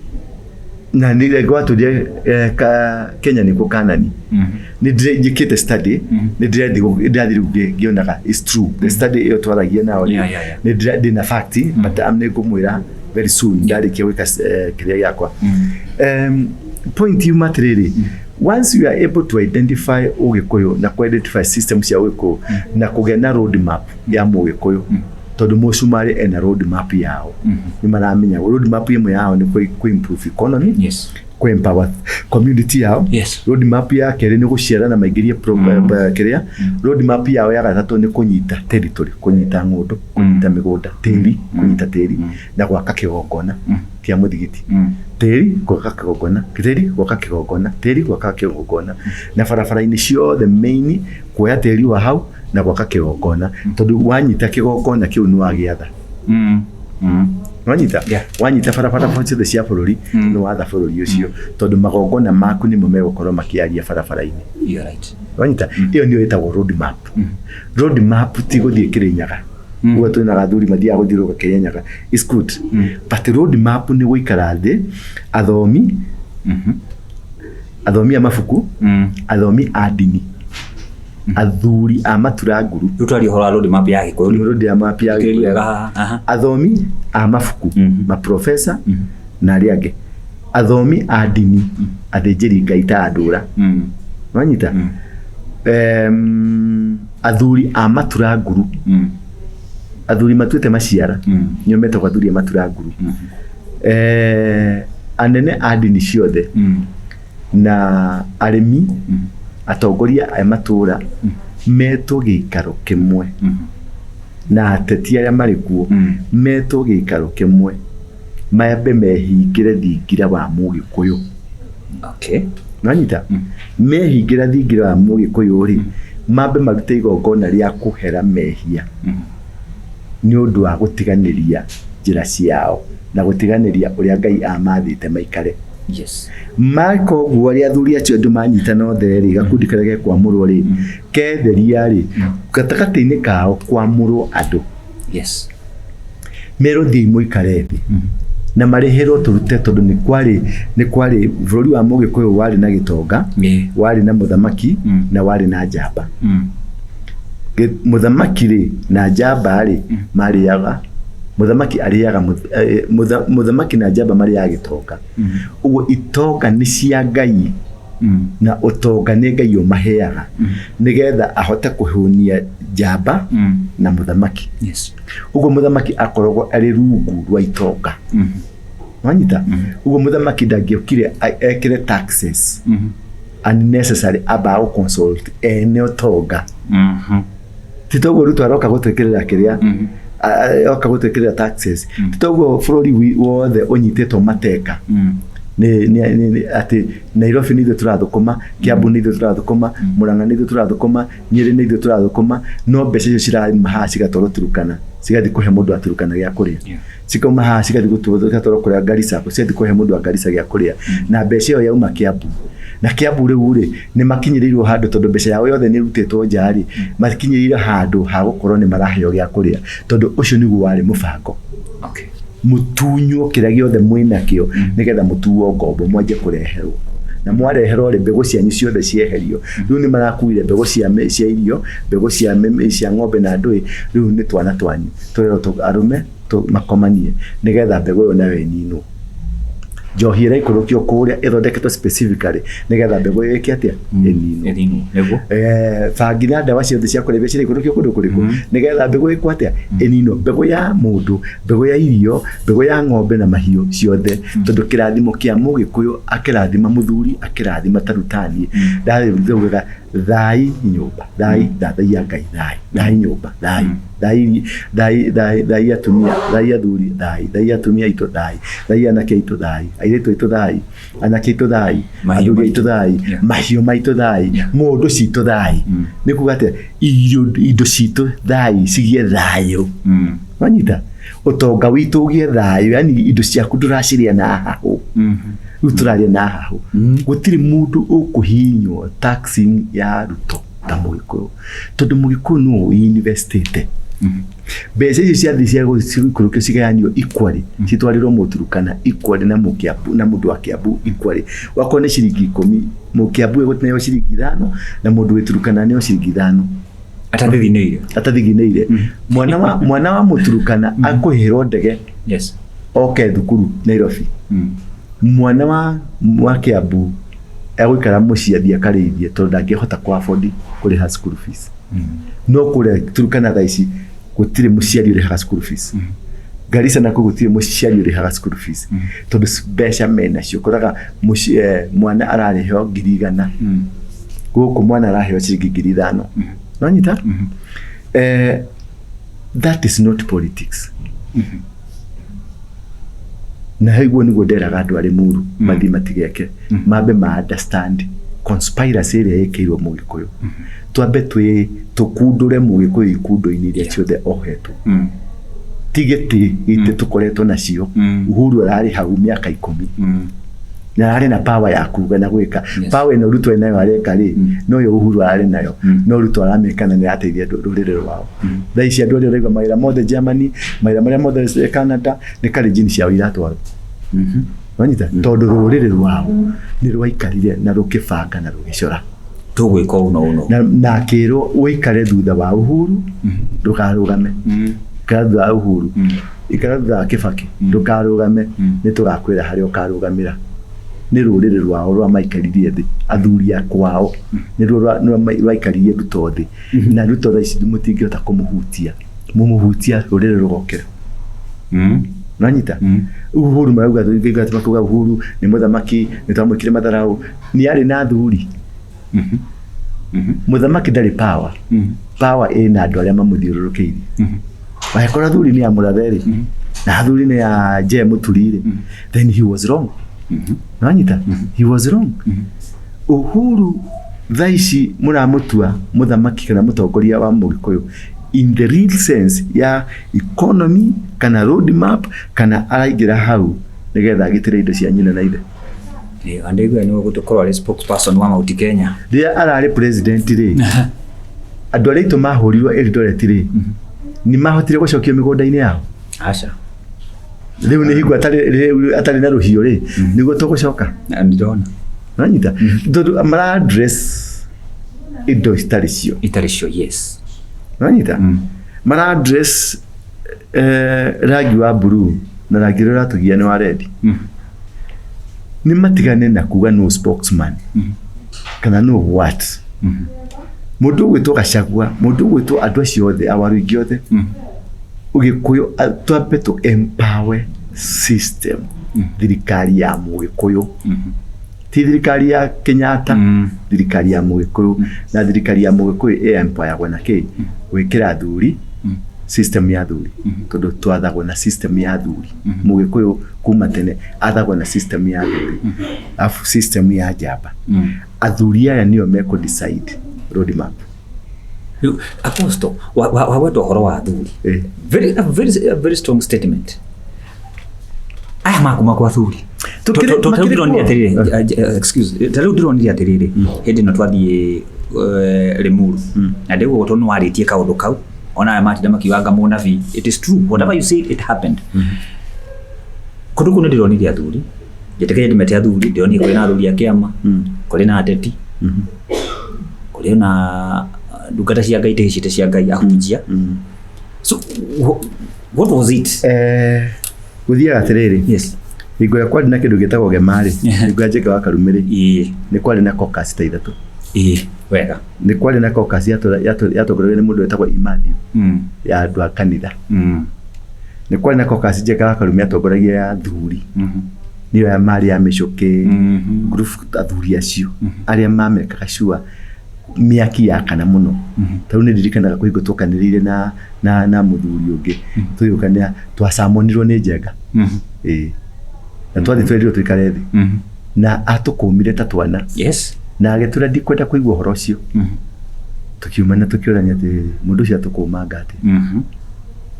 na nĩ gwatũria Kenya nĩkuo Kanani. Nĩ njĩkĩte study, nĩ ndĩrathiĩ rĩu ngĩonaga it's true. The study ĩyo twaragia nao rĩ, nĩ ndĩna fact, but nĩ ngũmwĩra very soon ndarĩkia gwĩka kĩrĩa gĩakwa. Point yuma atĩrĩrĩ, once you are able to identify Ũgĩkũyũ na ku identify system cia Ũgĩkũyũ na kũgĩa na road map ya Mũgĩkũyũ, tondũ mũcumarĩ ena road map yao, nĩ maramenya road map ĩmwe yao nĩ kũ improve economy, kũ empower community yao. Road map ya kerĩ nĩ gũciarana maingĩrie kĩrĩa. Road map yao ya gatatũ nĩ kũnyita territory, kũnyita ng'ũndũ, kũnyita mĩgũnda, tĩri, kũnyita tĩri na gwaka kĩgongona kĩa mũthigiti. Tĩri gwaka kĩgongona, tĩri gwaka kĩgongona, tĩri gwaka kĩgongona. Na barabara-inĩ ciothe main kuoya tĩri wa hau na gwaka kĩgongona, tondũ wanyita kĩgongona kĩu nĩ wagĩatha. Wanyita? Wanyita barabara ciothe cia bũrũri, nĩ watha bũrũri ũcio, tondũ magongona maku nĩmo megũkorwo makĩaria barabara-inĩ. You're right. Wanyita? Ĩyo nĩyo ĩtagwo road map. Road map ti gũthiĩ Kĩrĩnyaga. Ũguo twĩnaga athuri mathiaga gũthiũrũrũka Kĩrĩnyaga. It's good. But road map nĩ gũikara thĩ, athomi, athomi a mabuku, athomi a ndini, athuri a matura nguru. Rĩu twaria ũhoro wa road map ya Gĩkũyũ. Nĩ road map ya Gĩkũyũ. Gĩkũyũ. Wega haha. Aha. Athomi a mabuku, maprofesa na arĩa angĩ. Athomi a ndini, athĩnjĩri Ngai ta andũra. Wanyita? Athuri a matura nguru. Athuri matuĩte maciara. Nĩo metagwo athuri a matura nguru. Anene a ndini ciothe na arĩmi, atongoria a matũra metwo gĩikaro kĩmwe na ateti arĩa marĩ kuo metwo gĩikaro kĩmwe, mambe mehingĩre thingira wa Mũgĩkũyũ. Nĩwanyita? Mehingĩra thingira wa Mũgĩkũyũ rĩ, mambe marute igongona rĩa kũhera mehia nĩ ũndũ wa gũtiganĩria njĩra ciao na gũtiganĩria ũrĩa Ngai amathĩte maikare. Meka ũguo rĩ, athuri acio andũ manyitana othe rĩ, gakundi karĩa gekwamũrwo rĩ, ketheria rĩ, gatagatĩ-inĩ kao kwamũrwo andũ. Merwo thiĩi mũikare thĩ na marĩhĩrwo tũrute, tondũ nĩ kwarĩ bũrũri wa Mũgĩkũyũ warĩ na gĩtonga, warĩ na mũthamaki na warĩ na njamba. Mũthamaki rĩ na njamba rĩ marĩaga, mũthamaki arĩaga mũthamaki na njamba marĩaga gĩtonga. Ũguo itonga nĩ cia Ngai na ũtonga nĩ Ngai ũmaheaga nĩgetha ahote kũhũnia njamba na mũthamaki. Ũguo mũthamaki akoragwo arĩ rungu rwa itonga. Wanyita? Ũguo mũthamaki ndangĩokire ekĩre taxes unnecessary, amba gũ consult ene ũtonga. Ti toguo Ruto aroka gũtwĩkĩrĩra kĩrĩa oka gũtwĩkĩrĩra taxes. Ti toguo bũrũri wothe ũnyitĩtwo mateka nĩ atĩ Nairobi nĩ ithuĩ tũrathũkũma, Kiambu nĩ ithuĩ tũrathũkũma, Murang'a nĩ ithuĩ tũrathũkũma, Nyĩrĩ nĩ ithuĩ tũrathũkũma, no mbeca icio cirauma haha cigatwarwo Turukana, cigathiĩ kũhe mũndũ wa Turukana gĩa kũrĩa. Cikauma haha cigathiĩ cigatwarwo kũrĩa Garissa, cigathiĩ kũhe mũndũ wa Garissa gĩa kũrĩa. Na mbeca ĩyo yauma Kiambu. Na Kiambu rĩu rĩ, nĩ makinyĩrĩirwo handũ tondũ mbeca yao yothe nĩ ĩrutĩtwo nja rĩ, makinyĩrĩire handũ ha gũkorwo nĩ maraheo gĩa kũrĩa, tondũ ũcio nĩguo warĩ mũbango. Mũtunywo kĩrĩa gĩothe mwĩnakĩo nĩgetha mũtuo ngombo, mwanjie kũreherwo, na mwareherwo rĩ, mbegũ cianyu ciothe cieherio. Rĩu nĩ marakuire mbegũ cia irio, mbegũ cia ng'ombe na ndũĩ. Rĩu nĩ twana twanyu tũrerwo arũme makomanie nĩgetha mbegũ ĩyo nayo ĩninwo. Njohi ĩraikũrũkio kũrĩa ĩthondeketwo specifically nĩgetha mbegũ ĩyo ĩke atĩa? Ĩninwo. Ĩninwo, nĩguo. Bangi na ndawa ciothe cia kũrebia ciraikũrũkio kũndũ kũrĩkũ? Nĩgetha mbegũ ĩkwo atĩa? Ĩninwo. Mbegũ ya mũndũ, mbegũ ya irio, mbegũ ya ng'ombe na mahiũ ciothe, tondũ kĩrathimo kĩa Mũgĩkũyũ, akĩrathima mũthuri, akĩrathima tarutani ndarĩugaga thai nyũmba, thai thathaiya Ngai, thai thai nyũmba, thai thai thai thai thai atumia, thai athuri, thai thai atumia aitũ, thai thai anake aitũ, thai airĩtu aitũ, thai anake aitũ, thai Mahiũ athuri aitũ, maitũ. thai mahiũ maitũ, thai ng'ũndũ citũ, thai. Nĩ kuga atĩa? Irio, indo citũ thai cigĩe thayũ. Wanyita? Ũtonga witũ ũgĩe thayũ, yani indo ciaku ndũraciria na hahũ. Rĩu tũraria na hahũ. Gũtirĩ mũndũ ũkũhihinywo taxing ya Ruto ta Mũgĩkũyũ, tondũ Mũgĩkũyũ nĩwe ũinvestĩte mbeca icio ciathiĩ cia gũikũrũkio, cigayanio equally, citwarĩrwo Mũturukana equally na Mũkĩambu na mũndũ wa Kĩambu equally. Wakorwo nĩ ciringi 10, Mũkĩambu egũtneo ciringi 5 na mũndũ wĩ Turukana aneo ciringi 5. Atathiginĩire. Atathiginĩire. Mwana wa Mũturukana akũhĩrwo ndege oke thukuru Nairobi. Mwana wa Kĩambu egũikara mũciĩ, athiĩ akarĩithie tondũ ndangĩhota kũ afford kũrĩha school fees. No kũrĩa Turukana thaa ici gũtirĩ mũciari ũrĩhaga school fees. Garissa nakuo gũtirĩ mũciari ũrĩhaga school fees tondũ mbeca menacio. Ũkoraga mwana ararĩhwo 100,000, gũkũ mwana araheo ciringi 5,000. Nonyita? That is not politics. Na hau nĩguo nderaga andũ arĩ muru mathiĩ matigeke, mambe ma understand conspiracy ĩrĩa ĩkĩirwo Mũgĩkũyũ. Twambe twĩ tũkundũre Mũgĩkũyũ ikundo-inĩ iria ciothe ohetwo. Ti gĩtĩ gĩtĩ tũkoretwo nacio. Uhuru ararĩ hau mĩaka 10 na ararĩ na power ya kuga na gwĩka. Power ĩno Ruto enayo areka rĩ, noyo Uhuru ararĩ nayo, no Ruto aramĩka na nĩarateithia andũ rũrĩrĩ rwao. Thaa ici andũ arĩa ũraigua mawĩra mothe Germany, mawĩra marĩa mothe Canada, nĩ Kalenjin ciao iratwarwo. Wanyita? Tondũ rũrĩrĩ rwao nĩ rwaikarire na rũkĩbanga na rũgĩcora. Tũgwĩka ũũ na ũũ na ũũ. Na akĩrwo ũikare thutha wa Uhuru, ndũkarũgame. Ikara thutha wa Uhuru, ikara thutha wa Kibaki, ndũkarũgame, nĩ tũgakwĩra harĩa ũkarũgamĩra. Nĩ rũrĩrĩ rwao rwamaikaririe thĩ, athuri a kwao nĩruo rwaikaririe Ruto thĩ. Na Ruto thaa ici mũtingĩhota kũmũhutia, mũmũhutia rũrĩrĩ rũgokĩra. Nanyita? Uhuru marauga makuga Uhuru nĩ mũthamaki, nĩ twamwĩkire matharau, nĩ arĩ na athuri. Mũthamaki ndarĩ power. Power ĩna andũ arĩa mamũthiũrũrũkĩirie. Angĩkorwo athuri nĩ a Mũrathe rĩ, na athuri nĩ a Jee Mũturi rĩ, then he was wrong. Nanyita? He was wrong. Uhuru thaa ici mũramũtua mũthamaki kana mũtongoria wa Mũgĩkũyũ in the real sense ya economy kana road map, kana araingĩra hau nĩgetha agitĩre indo cia nyina na ithe? Andaigua nĩwe gũtũkorwo arĩ spokesperson wa Mount Kenya. Rĩrĩa ararĩ president rĩ, andũ arĩa aitũ mahũrirwo Eldoret rĩ, nĩ mahotire gũcokio mĩgũnda-inĩ yao? Aca. Rĩu nĩ hingo atarĩ rĩu atarĩ na rũhiũ rĩ, nĩguo tũgũcoka. Na ndĩrona. Nanyita tondũ mara address indo citarĩ cio. Itarĩ cio, yes. Nanyita mara address rangi wa blue na rangi ũrĩa ũratũgia nĩ wa red. Nĩ matigane na kuga no spokesman kana no what. Mũndũ ũgwĩtwo Gachagua, mũndũ ũgwĩtwo andũ acio othe, awaruingĩ othe, Ũgĩkũyũ twambe tũ empower system, thirikari ya Mũgĩkũyũ, ti thirikari ya Kenyatta, thirikari ya Mũgĩkũyũ. Na thirikari ya Mũgĩkũyũ ĩ empoweragwo na kĩ? Gwĩkĩra athuri, system ya athuri, tondũ twathagwo na system ya athuri. Mũgĩkũyũ kuma tene athagwo na system ya athuri, alafu system ya njamba. Athuri aya nĩo mekũ decide road map. Rĩu Apostle, wagweta ũhoro wa athuri. Very, a very, a very strong statement. Aya makuma kwa athuri. Ta rĩu Makĩrĩ ndĩronire kuo. atĩrĩrĩ, excuse, ta rĩu ndĩronire atĩrĩrĩ, hĩndĩ ĩno twathiĩ Limuru, na ndĩguo tondũ nĩwarĩtie kaũndũ kau, ona aya matinda makiuga mũnabii, it is true, whatever you said, it happened. Kũndũ kũu nĩndĩronire athuri, njĩtĩkĩrie ndĩmete athuri, ndĩronire kũrĩ na athuri a kĩama, kũrĩ na ateti, kũrĩ na ndungata cia Ngai itehicĩte cia Ngai, ahunjia. So what was it? Gũthiaga atĩrĩrĩ, hingo ĩrĩa kwarĩ na kĩndũ gĩtagwo gema-rĩ, hingo ya Njenga wa Karume-rĩ, nĩ kwarĩ na caucus ta ithatũ. Ĩĩ, wega. Nĩ kwarĩ na caucus yatongoragio nĩ mũndũ wetagwo Imathiũ, ya andũ a kanitha. Nĩ kwarĩ na caucus Njenga wa Karume atongoragia ya athuri, nĩyo ya marĩ ya mĩcũkĩ, group athuri acio arĩa mamekaga sure mĩaki yakana mũno. Ta rĩu nĩ ndirikanaga kwĩ hingo twokanĩrĩire na mũthuri ũngĩ, tũgĩũkanĩra, twacamonirwo nĩ Njenga. Ĩĩ. Na twathiĩ twerirwo tũikare thĩ. Na atũkũmire ta twana. Na agĩtwĩra ndikwenda kũigua ũhoro ũcio. Tũkiuma na tũkĩũrania atĩrĩrĩ, mũndũ ũcio atũkũmanga atĩa?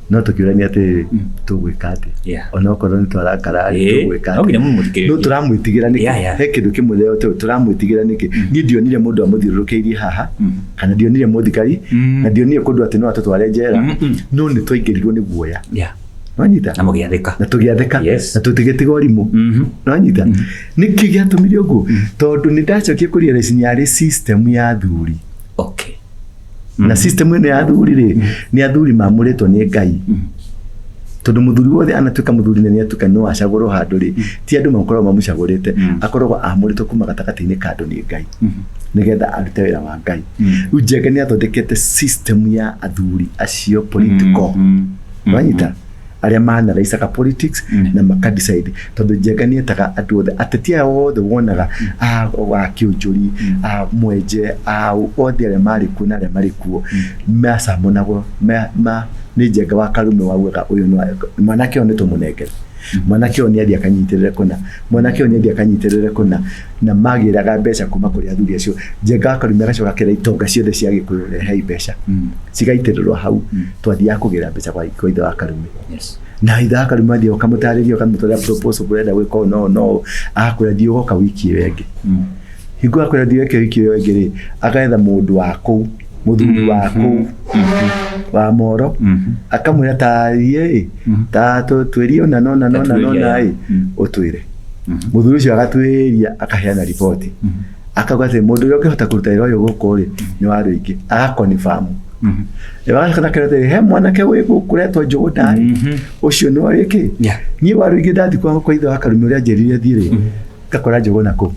No tũkĩũrania atĩrĩrĩ, tũgwĩka atĩa? Onokorwo nĩ twarakara rĩ, tũgwĩka No nginya atĩa? mũmũthikĩrĩrie. No tũramwĩtigĩra nĩkĩ? He kĩndũ kĩmwe rĩo tũramwĩtigĩra nĩkĩ? Niĩ ndionire mũndũ amũthiũrũrũkĩirie haha, kana ndionire mũthigari, na ndionire kũndũ atĩ no atũtware njera, no nĩ twaingĩrirwo nĩ guoya. Nwanyita? Na mũgĩathĩka. Na tũgĩathĩka. Na tũtigĩtiga ũrimũ. Nwanyita? Nĩkĩ gĩatũmire ũguo? Tondũ nĩ ndacokia kũ realize nĩ arĩ system ya athuri. Na system ĩno ya athuri rĩ, nĩ athuri mamũrĩtwo nĩ Ngai. Tondũ mũthuri wothe anatuĩka mũthuri na nĩatuĩka no acagũrwo handũ rĩ, ti andũ makoragwo mamũcagũrĩte, akoragwo amũrĩtwo kuma gatagatĩ-inĩ ka andũ nĩ Ngai, nĩgetha arute wĩra wa Ngai. Rĩu Njenga nĩ athondekete system ya athuri acio political. Wanyita? Arĩa manaraicaga politics na maka decide, tondũ Njenga nĩ etaga andũ othe, ateti aya othe wonaga a Kĩũnjũri, a Mwenje, a othe arĩa marĩ kuo na arĩa marĩ kuo, macamonagwo nĩ Njenga wa Karume waugaga ũyũ nĩ mwanake ũyũ nĩ tũmũnengere, mwanake ũyũ nĩ athiĩ akanyitĩrĩre kũna, mwanake ũyũ nĩ athiĩ akanyitĩrĩre kũna, na magĩraga mbeca kuma kũrĩ athuri acio. Njenga wa Karume agacoka akera itonga ciothe cia Gĩkũyũ rehei mbeca, cigaitĩrĩrwo hau. Twathiaga kũgĩra mbeca kwa ithe wa Karume. Na ithe wa Karume athiĩ ũkamũtarĩria, ũkamũtwarĩra proposal ũrenda gwĩka ũũ no no, agakwĩra thiĩ ũgoka wiki ĩyo ĩngĩ. Hingo akwĩra thiĩ weke wiki ĩyo ĩngĩ rĩ, agetha mũndũ wa kũu, mũthuri wa kũu wa Moro, akamwĩra tarie ĩ, ta twĩrie ũna na ũna na ũna na ũna ĩ, ũtwĩre. Mũthuri ũcio agatwĩria, akaheana riboti, akauga atĩ mũndũ ũrĩa ũngĩhota kũruta wĩra ũyũ gũkũ rĩ, nĩ wa rũingĩ, agakonfamu. Agacoka akera atĩrĩ, he mwanake wĩ gũkũ ũretwo Njũgũna rĩ, ũcio nĩ wĩkĩ. Niĩ wa rũingĩ ndathiĩ kwa ithe wa Karume ũrĩa anjĩrire thiĩ rĩ, ngakora Njũgũna kũu.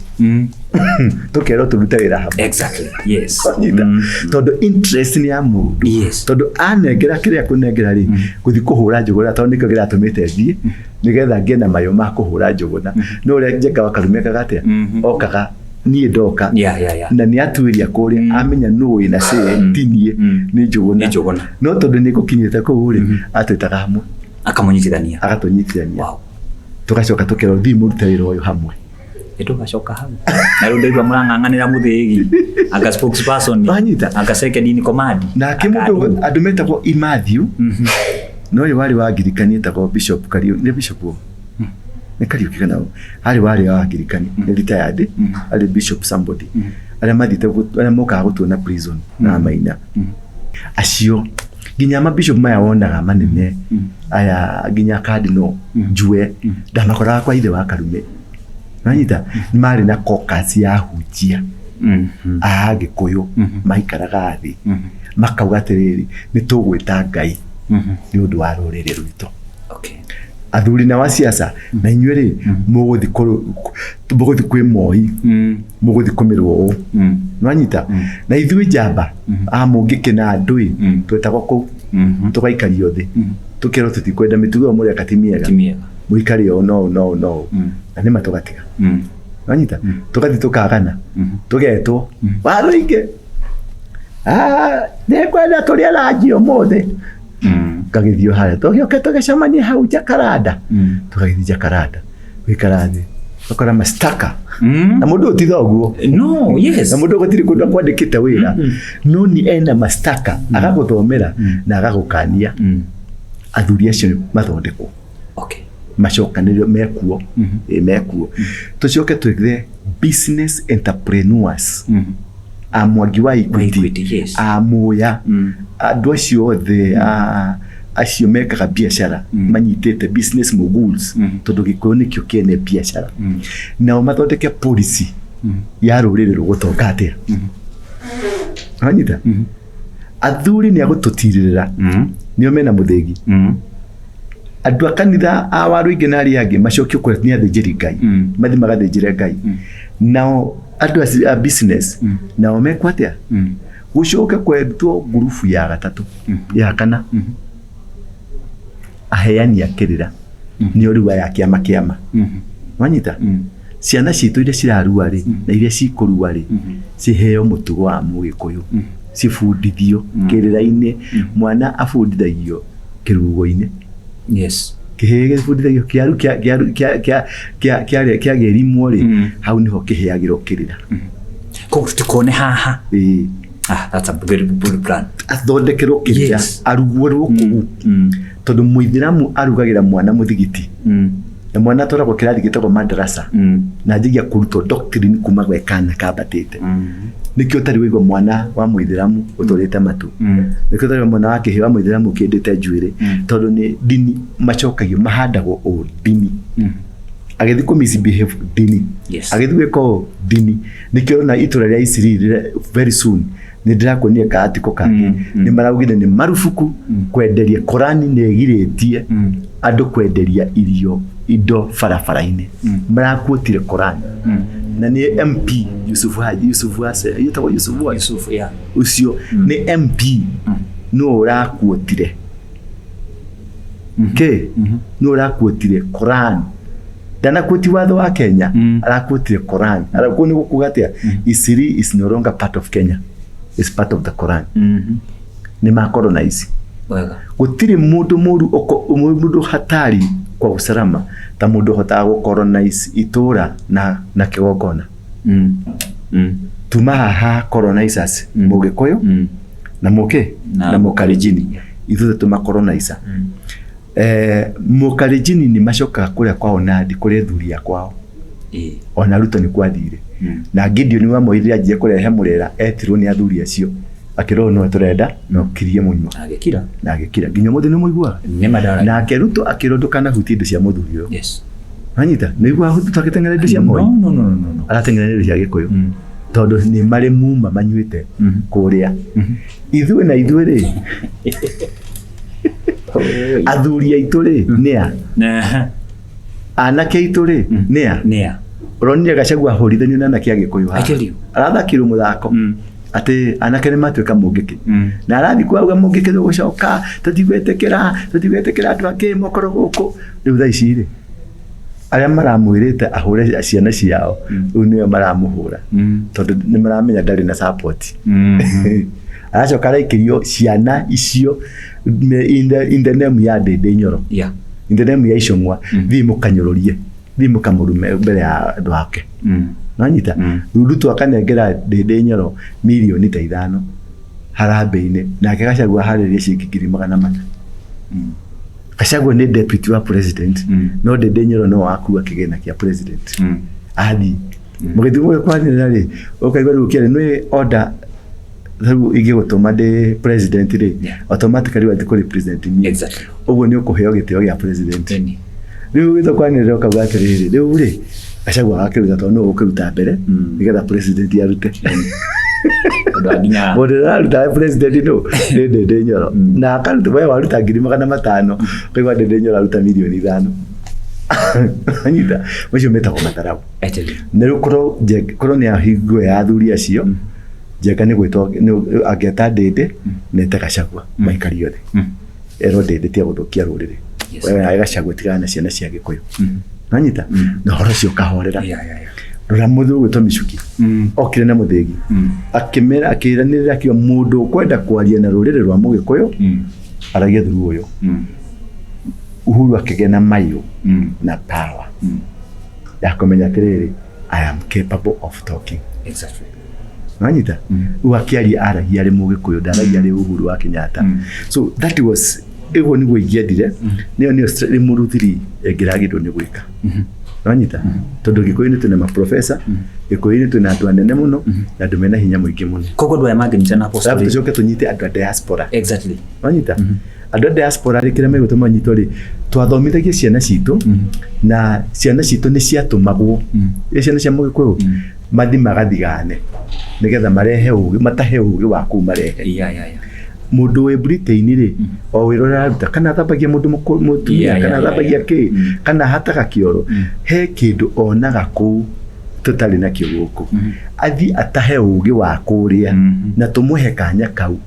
Tũkerwo tũrute wĩra hamwe. Exactly. Yes. Wanyita? Tondũ interest nĩ ya mũndũ. Tondũ anengera kĩrĩa kũnengera rĩ, gũthiĩ kũhũra Njũgũna, tondũ nĩkĩo kĩratũmĩte thiĩ, nĩgetha ngĩe na mayũ ma kũhũra Njũgũna. No ũrĩa Njenga wa Karume ekaga atĩa? Okaga niĩ ndoka. Na nĩ atuĩria kũrĩa, amenya nũ wĩna say, ti niĩ, nĩ Njũgũna. Nĩ Njũgũna. No tondũ nĩ ngũkinyĩte kũu rĩ, atwĩtaga hamwe. Akamũnyitithania. Agatũnyitithania. Tũgacoka tũkerwo thiĩ mũrute wĩra ũyũ hamwe. Nĩ tũgacoka hau. Na rĩu ndaigua mũrang'ang'anĩra mũthĩgi. Anga spokesperson. Wanyita? Anga second in command. Nake mũndũ andũ metagwo Imathiũ. No ũyũ warĩ wa Angirikani etagwo Bishop Kariuki. Nĩ Bishop ũũ? Nĩ Kariuki kana ũ? Arĩ warĩ wa Angirikani. Nĩ retired. Arĩ Bishop somebody. Arĩa mathiĩte arĩa mokaga gũtuona prison na Maina. Acio Nginya mabishop maya wonaga manene aya, nginya cardinal Njue, ndamakoraga kwa ithe wa Karume. Nanyita nĩ marĩ na caucus ya hunjia a Gĩkũyũ, maikaraga thĩ makauga atĩrĩrĩ, nĩ tũgwĩta Ngai nĩ ũndũ wa rũrĩrĩ rwitũ. Athuri na wa siasa na inyuĩ rĩ, mũgũthiĩ mũgũthiĩ kwĩ Moi, mũgũthiĩ kũmĩrwo ũũ. Nwanyita na ithuĩ njamba a mũngĩkĩ na andũ ĩ, twetagwo kũu, tũgaikario thĩ, tũkerwo tũtikwenda mĩtugo ĩyo mũreka ti mĩega. Ti mĩega. Mũikare ũũ no ũũ no ũũ no ũũ. Na nĩma tũgatiga. Nwanyita tũgathiĩ tũkagana, tũgetwo warũingĩ, nĩngwenda tũrĩe ranji ũmũthĩ. Ngagĩthiĩ harĩa, tũgĩũke tũgĩcemanie hau Jakaranda. Tũgagĩthiĩ Jakaranda gũikara thĩ, ũkora mastaka na mũndũ ũyũ ti thoguo. No, yes. Na mũndũ gũtirĩ kũndũ akwandĩkĩte wĩra, no ni ena mastaka agagũthomera na agagũkania. Athuri acio mathondekwo, macokanĩrĩrio mekuo, ĩ mekuo. Tũcoke twethe business entrepreneurs a Mwangi wa Equity, Equity, yes. a Muya, andũ acio othe acio mekaga biacara, manyitĩte business moguls, tondũ Gĩkũyũ nĩkĩo kĩene biacara. Nao mathondeke policy ya rũrĩrĩ rũgũtonga atĩa. Wanyita athuri nĩ agũtũtirĩrĩra, nĩo mena mũthĩgi. Andũ a kanitha a Waruingĩ na arĩa angĩ macokio kũrĩa nĩ athĩnjĩri Ngai, mathiĩ magathĩnjĩre Ngai. Nao andũ a business nao mekwo atĩa? Gũcoke kwetwo ngurubu ya gatatũ, ya kana, aheani a kĩrĩra, nĩo rĩu aya kĩama kĩama. Wanyita ciana citũ iria cirarua rĩ, na iria cikũrua rĩ, ciheo mũtugo wa Mũgĩkũyũ, cibundithio kĩrĩra-inĩ. Mwana abundithagio kĩrugo-inĩ. Kĩhĩĩ gĩbundithagio kĩaru kĩagĩrimwo rĩ, hau nĩho kĩheagĩrwo kĩrĩra. Koguo tũtikone haha. Ĩĩ. Ah, that's a very good plan. Athondekerwo kĩrĩra, arugũrwo kũu, tondũ mũithĩramu arugagĩra mwana mũthigiti, na mwana atwaragwo kĩrathi gĩtagwo madrasa, na anjagia kũrutwo doctrine kuma gwe kana kambatĩte. Nĩkĩo ũtarĩ waigua mwana wa mũithĩramu ũtũrĩte matu, nĩkĩo ũtarĩ mwana wa kĩhĩ wa mũithĩramu ũkĩndĩte njuĩrĩ, tondũ nĩ ndini macokagio, mahandagwo ũ ndini, agĩthiĩ kũ misbehave ndini, agĩthiĩ gwĩka ũũ ndini. Nĩkĩo ũrona itũra rĩa Isiri very soon nĩ ndĩrakuonia ka article kangĩ, nĩ maraugire nĩ marubuku kwenderia Korani, nĩ ĩgirĩtie andũ kwenderia irio indo barabara-inĩ. Marakuotire Korani, na nĩ MP Yusuf Haji, Yusuf Hase yĩtagwo Yusuf what? Yusuf, yeah. Ũcio nĩ MP, nũ ũrakuotire ke nũ ũrakuotire Koran? Ndanakuoti watho wa Kenya, arakuotire Koran. Arakuo nĩ gũkuga atĩa? Isiri is no longer part of Kenya, is part of the Koran. Nĩ macolonize. Wega. Gũtirĩ mũndũ mũru, mũndũ hatari kwa usalama ta mũndũ ũhotaga gũcolonize itũra na kĩgongona. Tuma haha colonizers Mũgĩkũyũ na mũkĩ na Mũkalenjini, ithuothe tũmacolonizer. Mũkalenjini nĩ macokaga kũrĩa kwao Nandi, kũrĩa thuri a kwao. Ona Ruto nĩ kwathire na Gideon wa Moi rĩrĩa anjire kũrehe mũrera, etirwo nĩ athuri acio, akĩrwo no tũrenda na ũkirie mũnyua. Agĩkira. Na agĩkira nginya ũmũthĩ nĩ mũiguaga. Nĩ mandara. Nake Ruto akĩrwo ndũkanahutie indo cia mũthuri ũyũ. Wanyita nĩ iguaga Ruto agĩteng'era indo cia Moi? No, no, no, no, no. Arateng'era indo cia Gĩkũyũ, tondũ nĩ marĩ muma manyuĩte kũrĩa. Ithuĩ na ithuĩ rĩ, athuri aitũ rĩ, nĩa anake aitũ rĩ, nĩa Nĩa. Ũronire Gachagua ahũrithanio na anake a Gĩkũyũ haha? I tell you. Arathakirwo mũthako atĩ anake nĩ matuĩka mũngĩkĩ, na arathiĩ kwauga mũngĩkĩ tũgũcoka, tũtigwĩtĩkĩra, tũtigwĩtĩkĩra andũ angĩ mokorwo gũkũ. Rĩu thaa ici rĩ, arĩa maramwĩrĩte ahũre ciana ciao rĩu nĩo maramũhũra, tondũ nĩ maramenya ndarĩ na support. Aracoka araikĩrio ciana icio in the name ya Ndĩndĩ Nyoro, in the name ya Icũng'wa, thiĩ mũkanyũrũrie, thiĩ mũkamũrume mbere ya andũ ake. Nanyita rĩu Ruto akanengera Ndĩndĩ Nyoro mirioni ta 5 harambĩ-inĩ, nake Gachagua aharĩrie ciringi 400,000. Gachagua nĩ deputy wa president, no Ndĩndĩ Nyoro no wakua kĩgĩna kĩa president. Athiĩ mũgĩthiĩ mũgĩkwanĩrĩra rĩ, ũkaigua rĩu kĩarĩ nĩ order. Rĩu ingĩgũtũma ndĩ president rĩ, automatically wathiĩ kũrĩ president niĩ. Ũguo nĩ ũkũheo gĩtĩo gĩa president. Ĩni. Rĩu ũgĩtua kwanĩrĩra ũkauga atĩrĩrĩ, rĩu rĩ, Gachagua agakĩruta tondũ nĩwe ũgũkĩruta mbere nĩgetha president arute. Ũndũ wa nginya Mũndũ ũrĩa ũraruta president nũ? Nĩ Ndĩndĩ Nyoro. Na akaruta, we waruta 500,000, ũkaigua Ndĩndĩ Nyoro aruta 5 mirioni. Anyita, macio metagwo matharaũ. I tell you. Na rĩu korwo korwo nĩ ahingo ya athuri acio, Njenga nĩ gwĩtwo angĩeta Ndĩndĩ na ete Gachagua maikario thĩ. Erwo Ndĩndĩ tiga gũthũkia rũrĩrĩ. We nawe Gachagua tigana na ciana cia Gĩkũyũ. Nanyita? Na ũhoro ũcio ũkahorera. Rora mũndũ ũgwĩtwo Michuki. Okire na mũthĩgi. Akĩmera akĩranĩrĩra akiuga mũndũ ũkwenda kwaria na rũrĩrĩ rwa Mũgĩkũyũ aragia through ũyũ. Uhuru akĩgĩa na mayũ na power ya kũmenya atĩrĩrĩ, I am capable of talking. Wanyita? Rĩu akĩaria aragia arĩ Mũgĩkũyũ, ndaragia arĩ Uhuru wa Kenyatta. So that was ĩguo nĩguo ingĩendire, nĩyo nĩyo Limuru 3 ĩngĩragĩrwo nĩ gwĩka. Wanyita? Tondũ Gĩkũyũ-inĩ twĩna maprofesa, Gĩkũyũ-inĩ twĩna andũ anene mũno, na andũ mena hinya mũingĩ mũno. Koguo andũ aya mangĩnyitana Alafu apostolic. tũcoke tũnyite andũ a diaspora. Wanyita? Andũ a diaspora rĩ, kĩrĩa megũtũma manyitwo rĩ, twathomithagia ciana citũ, na ciana citũ nĩ ciatũmagwo, ĩ ciana cia Mũgĩkũyũ, mathi magathigane nĩgetha marehe ũgĩ, matahe ũgĩ wa kũu marehe. Mũndũ wĩ Britain rĩ, o wĩra ũrĩa araruta, kana athambagia mũndũ mũtumia, kana athambagia kĩ, kana ahataga kĩoro, he kĩndũ onaga kũu tũtarĩ nakĩo gũkũ. Athiĩ atahe ũgĩ wa kũrĩa, na tũmũhe kanya kau.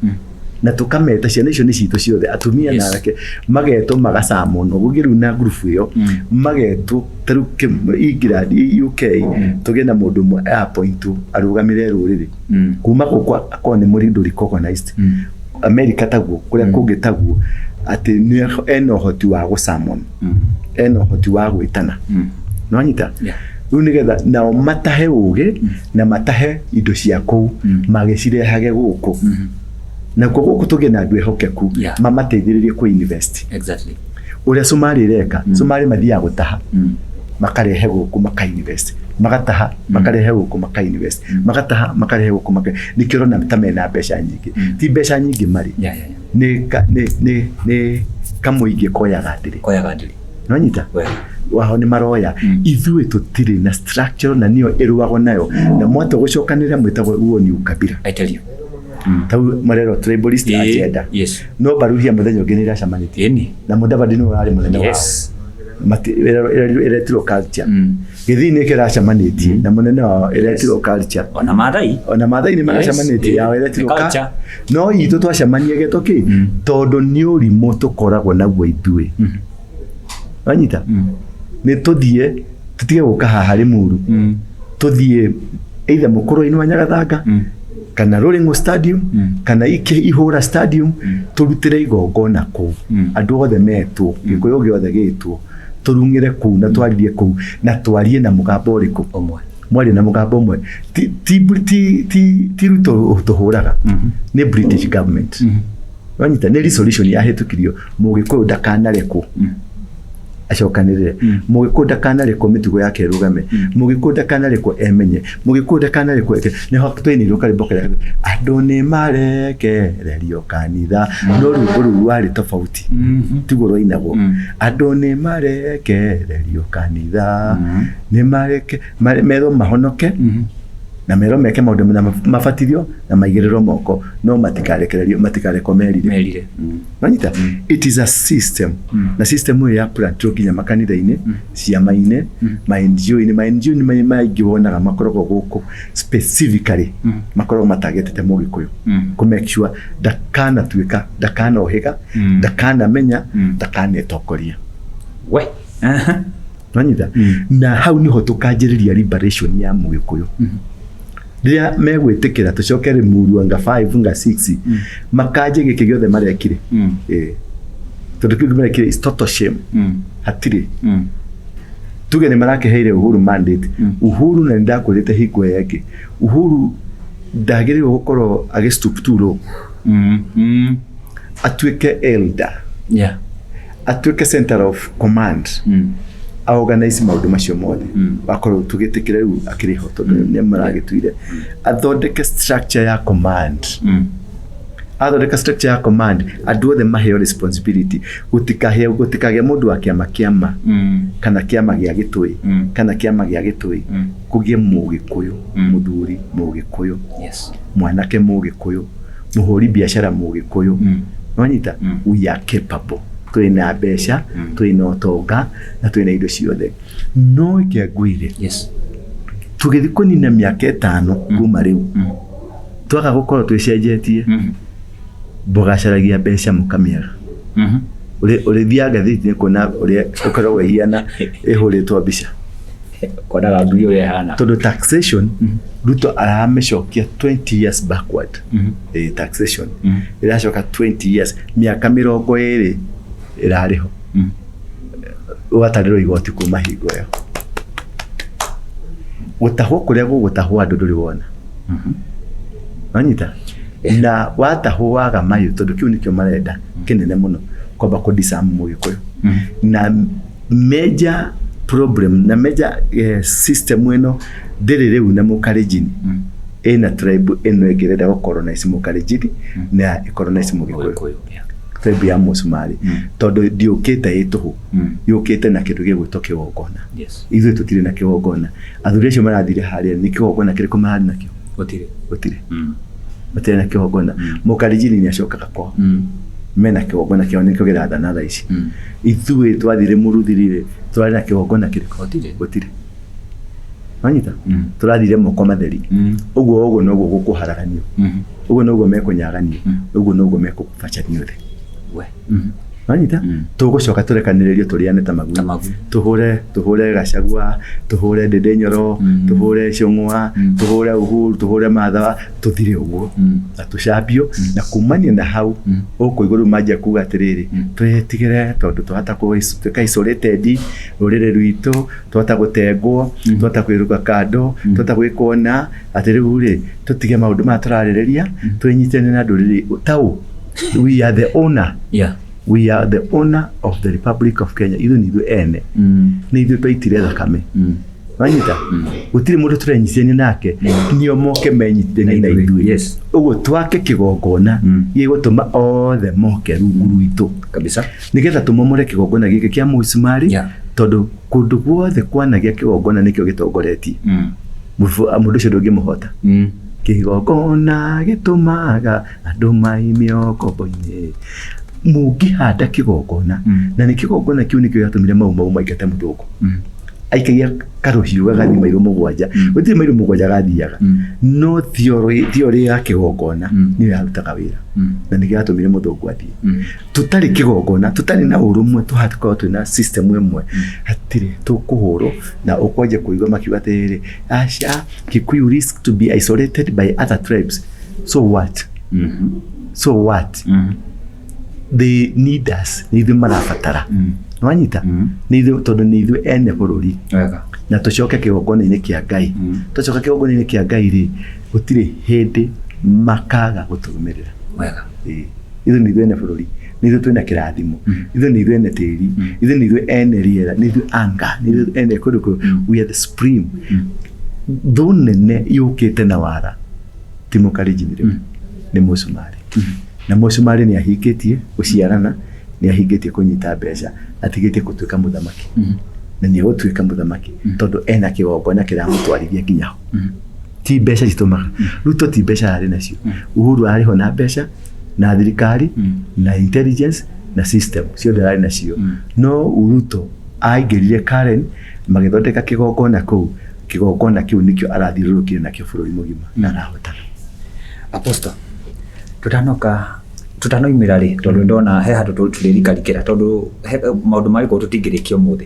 Na tũkameta ciana icio nĩ citũ ciothe, atumia na anake, magetwo magacamonwo, gũgĩ rĩu na ngurubu ĩyo, magetwo ta rĩu England, UK, tũgĩe na mũndũ ũmwe appointwo arũgamĩrĩre rũrĩrĩ. Kuma gũkũ akorwo nĩ mũndũ recognized. America taguo, kũrĩa kũngĩ taguo, atĩ nĩ ena ũhoti wa gũcamon, ena ũhoti wa gwĩtana. Nĩwanyita? Rĩu nĩgetha nao matahe ũgĩ na matahe indo cia kũu, magĩcirehage gũkũ. Nakuo gũkũ tũgĩe na andũ ehokeku, mamateithĩrĩrie kũ invest. Ũrĩa Somalia ĩreka, Somalia mathiaga gũtaha, makarehe gũkũ maka invest, magataha, makarehe gũkũ maka invest, magataha, makarehe gũkũ maka, nĩkĩo ũrona ta mena mbeca nyingĩ. Ti mbeca nyingĩ marĩ. Nĩ nĩ kamũingĩ koyaga ndĩrĩ. Koyaga ndĩrĩ. Nĩwanyita? Wao nĩ maroya. Ithuĩ tũtirĩ na structure na nĩyo ĩrũagwo nayo. Na mwatua gũcokanĩrĩra mwĩtagwo huo ni ukabila. I tell you. Tau marerwo tribalist agenda. No Baruhia mũthenya ũngĩ nĩ iracemanĩtie. Na Mudavadi nĩwe ũrarĩ mũnene wao. Ĩretirwo culture. Gĩthii nĩ kĩracemanĩtie na mũnene wao ĩretirwo culture. Ona Maathai. Ona Maathai nĩ maracemanĩtie, yao ĩretirwo culture. No itũ twacemania getwo kĩ? Tondũ nĩ ũrimũ tũkoragwo naguo ithuĩ. Wanyita? Nĩ tũthiĩ tũtige gũka haha Limuru. Tũthiĩ either mũkũrwe-inĩ wa Nyagathanga, kana Ruring'u Stadium, kana Ihũra Stadium, tũrutĩre igongona kũu. Andũ othe metwo, Gĩkũyũ gĩothe gĩtwo, tũrung'ĩre kũu na twaririe kũu, na twarie na mũgambo ũrĩkũ? Ũmwe. Mwarie na mũgambo ũmwe. Ti Ruto tũhũraga, nĩ British government. Wanyita? Nĩ resolution yahĩtũkirio, Mũgĩkũyũ ndakanarekwo acokanĩrĩre, Mũgĩkũyũ ndakanarekwo mĩtugo yake ĩrũgame, Mũgĩkũyũ ndakanarekwo emenye, Mũgĩkũyũ ndakanarekwo eke. Nĩho twainĩirwo karwĩmbo karĩa andũ nĩ marekererio kanitha, no rwĩmbo rũu rwarĩ tofauti, tiguo rwainagwo. Andũ nĩ marekererio kanitha, nĩ mareke merwo mahonoke, na merwo meke maũndũ na mabatithio na maigĩrĩrwo moko, no matikarekererio, matikarekwo merire. Merire. Wanyita? It is a system. Na system ĩyo ya plantirwo nginya makanitha-inĩ, ciama-inĩ, ma NGO-inĩ. Ma NGO nĩ maingĩ wonaga makoragwo gũkũ specifically, makoragwo matagetete Mũgĩkũyũ. Kũ make sure ndakanatuĩka, ndakanohĩga, ndakanamenya, ndakanetongoria. We. Wanyita? Na hau niho tũkanjĩrĩria liberation ya Mũgĩkũyũ. Rĩrĩa megwĩtĩkĩra tũcoke Limuru anga 5 anga 6, makanje gĩkĩ gĩothe marekire. Tondũ kĩu marekire is total shame. Hatirĩ. Tuge nĩ marakĩheire Uhuru mandate. Uhuru na nĩndakwĩrĩte hingo ĩyo ĩngĩ. Uhuru ndagĩrĩirwo gũkorwo agĩ stoop too low. Atuĩke elder. Atuĩke center of command. Organize maũndũ macio mothe. Wakorwo tũgĩtĩkĩra rĩu akĩrĩ ho tondũ nĩ maragĩtuire athondeke structure ya command. Athondeka structure ya command, andũ othe maheo responsibility, gũtikagĩe mũndũ wa kĩama kĩama kana kĩama gĩa gĩtũĩ kana kĩama gĩa gĩtũĩ. Kũgĩe Mũgĩkũyũ, mũthuri Mũgĩkũyũ, mwanake Mũgĩkũyũ, mũhũri biacara Mũgĩkũyũ. Wanyita? We are capable, twĩna mbeca, twĩna ũtonga na twĩna indo ciothe. No ĩke ngwĩre, tũgĩthiĩ kũnina mĩaka 5 kuma rĩu, twaga gũkorwo twĩcenjetie, mũgacaragia mbeca mũkamĩaga. Ũrĩthiaga ngathĩti-inĩ kuona ũrĩa ĩkoragwo ĩhiana ĩhũrĩtwo mbica. Konaga ngui ũrĩa ĩhana. Tondũ taxation, Ruto aramĩcokia 20 years backward. Taxation ĩracoka 20 years, mĩaka 20 ĩrarĩ ho. Ũgatarĩrwo igoti kuma hingo ĩyo. Gũtahwo kũrĩa gũgũtahwo andũ ndũrĩ wona. Wanyita? Na watahwo waga mayũ, tondũ kĩu nĩkĩo marenda kĩnene mũno, kwamba kũ disarm Mũgĩkũyũ. Na major problem na major system ĩno ndĩrĩ rĩu na Mũkalenjin. Ĩna tribe ĩno ĩngĩ ĩrenda gũ colonize Mũkalenjin na ĩ colonize Mũgĩkũyũ. Mũgĩkũyũ, yeah. Tribe ya Mũcumarĩ. Tondũ ndĩũkĩte ĩ tũhũ. Yũkĩte na kĩndũ gĩgwĩtwo kĩgongona. Ithuĩ tũtirĩ na kĩgongona. Athuri acio marathire harĩa nĩ kĩgongona kĩrĩkũ mararĩ nakĩo? Gũtirĩ. Gũtirĩ. Matirĩ na kĩgongona. Mũkalenjin nĩ acokaga kwao. Mena kĩgongona kĩao nĩkĩo kĩrathana thaa ici. Ithuĩ twathire Mũruthi-rĩ, tũrarĩ na kĩgongona kĩrĩkũ? Gũtirĩ. Gũtirĩ. Wanyita? Tũrathire moko matheri. Ũguo noguo gũkũharaganio. Ũguo noguo mekũnyaganio. Ũguo noguo mekũbacanio thĩ. We. Wanyita? Tũgũcoka tũrekanĩrĩrio tũrĩane ta magui. Ta magui. Tũhũre Gachagua, tũhũre Ndĩndĩ Nyoro, tũhũre Icũng'wa, tũhũre Uhuru, tũhũre Martha, tũthire ũguo. Na tũcambio, na kumania na hau, ũkũigua rĩu manjia kuga atĩrĩrĩ, twĩtigĩre tondũ twahota gũtuĩka isolated, rũrĩrĩ rwitũ, twahota gũtengwo, twahota kwĩruka kando, twahota gwĩkwo na, atĩ rĩu rĩ, tũtige maũndũ maya tũrarĩrĩria, twĩnyitane na ndũrĩrĩ taũ. We are the owner. We are the owner of the Republic of Kenya. Ithuĩ nĩ ithuĩ ene. Nĩ ithuĩ twaitire thakame. Wanyita? Gũtirĩ mũndũ tũrenyitithania nake, nĩo moke menyitithanie na ithuĩ. Ũguo twake kĩgongona gĩgũtũma othe moke rungu rwitũ. Kabisa. Nĩgetha tũmomore kĩgongona gĩkĩ kĩa mũcumarĩ, tondũ kũndũ guothe kwanagĩa kĩgongona nĩkĩo gĩtongoretie. Mũndũ ũcio ndũngĩmũhota. Kĩgongona gĩtũmaga andũ maime ũkombo-inĩ. Mũngĩhanda kĩgongona, na nĩ kĩgongona kĩu nĩkĩo gĩatũmire Mau Mau maingate mũthũngũ. Aikagia karũhiũ gagathiĩ mairo 7. Gũtirĩ mairo 7 gathiaga. No theory ya kĩgongona nĩyo yarutaga wĩra. Na nĩkĩo yatũmire mũthũngũ athiĩ. Tũtarĩ kĩgongona, tũtarĩ na ũrũmwe, tũhakorwo twĩna system ĩmwe, hatirĩ tũkũhũrwo na ũkwanjia kũigua makiuga atĩrĩrĩ, aca, Kikuyu risk to be isolated by other tribes. So what? So what? They need us. Nĩ ithuĩ marabatara. Wanyita? Nĩ ithuĩ, tondũ nĩ ithuĩ ene bũrũri. Na tũcoke kĩgongona-inĩ kĩa Ngai. Twacoka kĩgongona-inĩ kĩa Ngai rĩ, gũtirĩ hĩndĩ makaga gũtũrũmĩrĩra. Ithuĩ nĩ ithuĩ ene bũrũri. Nĩ ithuĩ twĩna kĩrathimo. Ithuĩ nĩ ithuĩ ene tĩri. Ithuĩ nĩ ithuĩ ene rĩera. Nĩ ithuĩ anga. Nĩ ithuĩ ene kũndũ kũ. We are the supreme. Thũ nene yũkĩte na wara ti Mũkalenjin rĩu, nĩ mũcumarĩ. Na mũcumarĩ nĩ ahingĩtie gũciarana, nĩ ahingĩtie kũnyita mbeca, atigĩtie gũtuĩka mũthamaki. Na nĩ egũtuĩka mũthamaki tondũ ena kĩgongona kĩramũtwarithia nginya ho. Ti mbeca citũmaga. Ruto ti mbeca ararĩ nacio. Uhuru ararĩ ho na mbeca, na thirikari, na intelligence, na system ciothe ararĩ nacio. No Ruto aingĩrire Karen, magĩthondeka kĩgongona kũu, kĩgongona kĩu nĩkĩo arathiũrũrũkire nakĩo bũrũri mũgima na arahotana. Apostle, tũtanoimĩra rĩ, tondũ ndona he handũ tũrĩrikarikĩra, tondũ he maũndũ marĩ gũkũ tũtingĩrĩkia ũmũthĩ.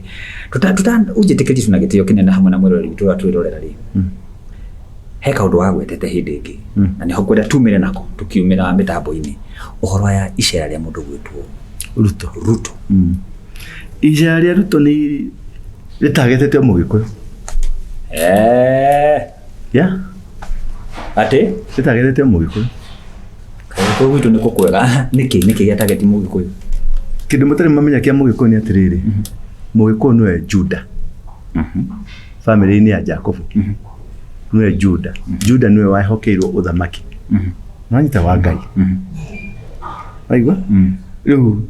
Ũnjĩtĩkĩrie tu na gĩtĩo kĩnene hamwe na mwĩroreri witũ ũrĩa twĩrorera rĩ. He kaũndũ wagwetete hĩndĩ ĩngĩ, na nĩho ngwenda tumĩre nako tũkiumĩra mĩtambo-inĩ, ũhoro wa icera rĩa mũndũ gwĩtwo Ruto. Ruto. Icera rĩa Ruto nĩ rĩtagetete o Mũgĩkũyũ. Yeah. Atĩ? Rĩtagetete o Mũgĩkũyũ. Gĩkũyũ gwitũ nĩ kũkwega. Nĩkĩ? Nĩkĩ gĩatageti Mũgĩkũyũ? Kĩndũ mũtarĩ mamenya kĩa Mũgĩkũyũ nĩ atĩrĩrĩ. Mũgĩkũyũ nĩwe Juda bamĩrĩ-inĩ ya Jakubu nĩwe Juda. Juda nĩwe wahokeirwo ũthamaki nĩwanyita wa Ngai, waigua? Rĩu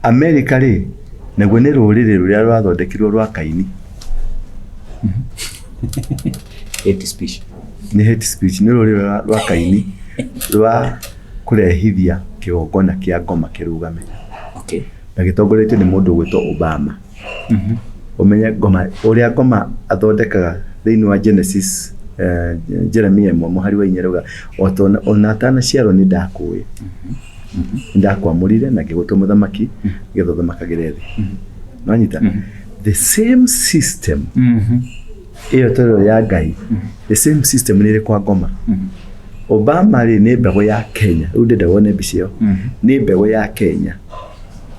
Amerika rĩ, naguo nĩ rũrĩrĩ rũrĩa rwathondekirwo rwa Kaini. Hate speech. Nĩ hate speech, nĩ rũrĩrĩ rwa Kaini rwa kũrehithia kĩgongona kĩa ngoma kĩrũgame. Okay. Na gĩtongoretio nĩ mũndũ ũgwĩtwo Obama. Ũmenye ngoma, ũrĩa ngoma athondekaga thĩinĩ wa Genesis, Jeremia ĩmwe mũhari wa inya rauga, ona atanaciarwo nĩ ndakũĩ. Nĩ ndakwamũrire na ngĩgũtua mũthamaki nĩgetha ũthamakagĩre thĩ. Nĩwanyita? The same system ĩyo tũrĩ ya Ngai, the same system nĩ ĩrĩ kwa ngoma. Obama rĩ nĩ mbegũ ya Kenya, rĩu ndĩrenda wone mbica ĩyo, nĩ mbegũ ya Kenya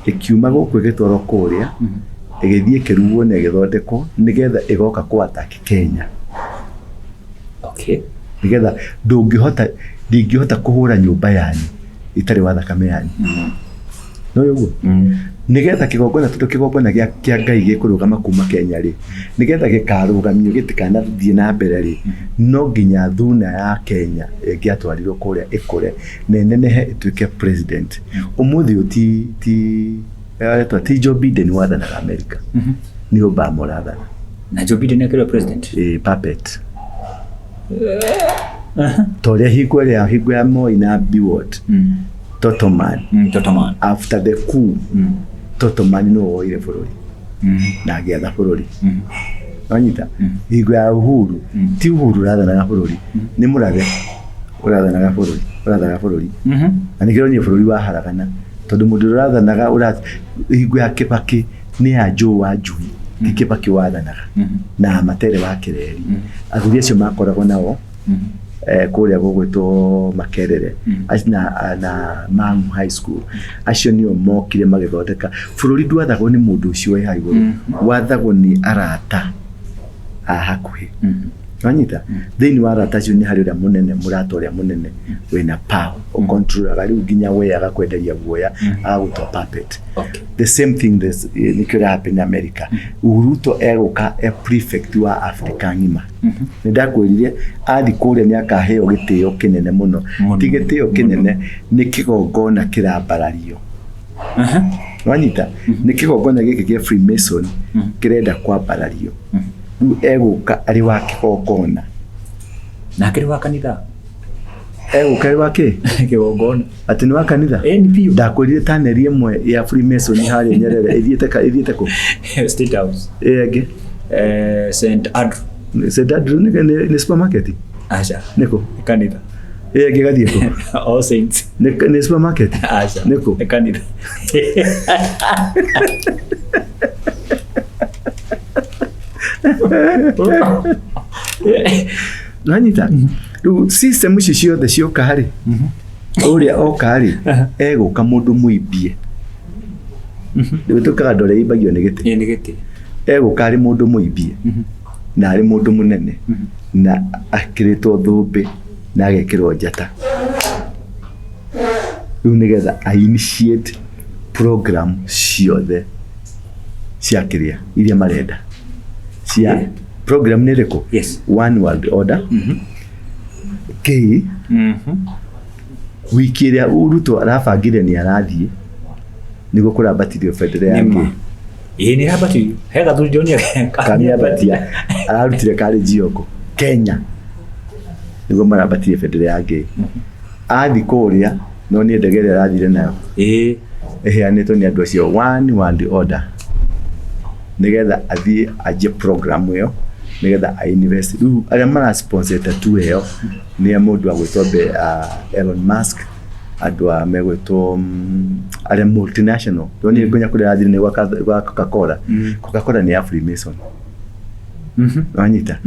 ĩkiuma gũkũ ĩgĩtwarwo kũrĩa, ĩgĩthiĩ ĩkĩrugwo na ĩgĩthondekwo nĩgetha ĩgoka kũ attack Kenya. Okay. Nĩgetha ndũngĩhota, ndingĩhota kũhũra nyũmba yanyu itarĩ wa thakame yanyu. No ũguo? Nĩgetha kĩgongona, tondũ kĩgongona kĩa Ngai gĩkũrũgama kuma Kenya rĩ, nĩgetha gĩkarũgamio gĩtikanathiĩ na mbere rĩ, no nginya thuna ya Kenya ĩngĩatwarirwo kũrĩa ĩkũre na ĩnenehe ĩtuĩke president. Ũmũthĩ ũyũ ti ti aretwo ti Joe Biden wathanaga America, nĩ Obama ũrathana. Na Joe Biden akĩrwo president? Ĩ, puppet. Ta ũrĩa hingo ĩrĩa hingo ya Moi na Biwott, Totoman, Totoman. After the coup, Totoman nĩwe woire bũrũri na agĩatha bũrũri. Wanyita? Hingo ya Uhuru, ti Uhuru ũrathanaga bũrũri, nĩ Mũrathe ũrathanaga bũrũri, ũrathaga bũrũri. Na nĩkĩo ũronire bũrũri waharagana, tondũ mũndũ ũrĩa ũrathanaga hingo ya Kĩbakĩ nĩ ya Joe wa Njui, ti Kĩbakĩ wathanaga, na Matere wa Kĩreri. Athuri acio makoragwo nao kũrĩa gũgwĩtwo Makerere na Mang'u High School. Acio nĩo mokire magĩthondeka bũrũri. Ndwathagwo nĩ mũndũ ũcio wĩ hau igũrũ, wathagwo nĩ arata a hakuhĩ. Wanyita? Thĩinĩ wa arata acio nĩ harĩ ũrĩa mũnene, mũrata ũrĩa mũnene wĩna power, ũcontrolaga rĩu nginya we agakwenderia guoya, agagũtua puppet. Okay. The same thing this nĩkĩo ũrĩa happen in America. Ruto egũka e prefect wa Africa ng'ima. Nĩ ndakwĩrire athi kũrĩa nĩ akaheo gĩtĩo kĩnene mũno. Mũno. Ti gĩtĩo kĩnene, nĩ kĩgongona kĩrambarario. Wanyita? Nĩ kĩgongona gĩkĩ kĩa Freemason kĩrenda kwambarario. Rĩu egũka arĩ wa kĩgongona. Na akĩrĩ wa kanitha. Egũka arĩ wa kĩ? Kĩgongona. Atĩ nĩ wa kanitha? Ĩ, nĩ biũ. Ndakwĩrire taneri ĩmwe ya Freemason harĩa Nyerere ĩthiĩte ka ĩthiĩte kũ? State House. Ĩyo ĩngĩ? St. Andrew. St. Andrew nĩ supermarket? Aca. Nĩ kũ? Nĩ kanitha. Ĩyo ĩngĩ ĩgathiĩ kũ? All Saints. Nĩ supermarket? Aca. Nĩ kũ? Nĩ kanitha. Nanyita? Rĩu system ici ciothe cioka rĩ, ũrĩa oka rĩ, egũka mũndũ mũimbie. Rĩu tũkaga andũ arĩa imbagio nĩ gĩtĩ. Ĩ, nĩ gĩtĩ. Egũka arĩ mũndũ mũimbie na arĩ mũndũ mũnene na akĩrĩtwo thũmbĩ na agekĩrwo njata. Rĩu nĩgetha a initiate program ciothe cia kĩrĩa iria marenda. Cia program nĩ ĩrĩkũ? Yes. One World Order. K wiki ĩrĩa Ruto arabangire nĩ arathiĩ nĩguo kũrambatirio bendera ya Nĩma. K. Ĩ, nĩ ĩrambatirio. He gathuri ndĩronire Kamiambatia ararutire karĩ Jioko Kenya nĩguo marambatirie bendera ya K. Athi kũrĩa no nĩ ndege ĩrĩa arathire nayo Ĩ. ĩheanĩtwo nĩ andũ acio One World Order nĩgetha athiĩ anjie program ĩyo nĩgetha a invest. Rĩu arĩa mara sponsor tattoo ĩyo nĩ mũndũ agwĩtwo Elon Musk, andũ a megwĩtwo arĩa multinational. Ndonire nginya kũrĩa arathire nĩ gwa Coca-Cola. Coca-Cola nĩ ya Freemason. Wanyita?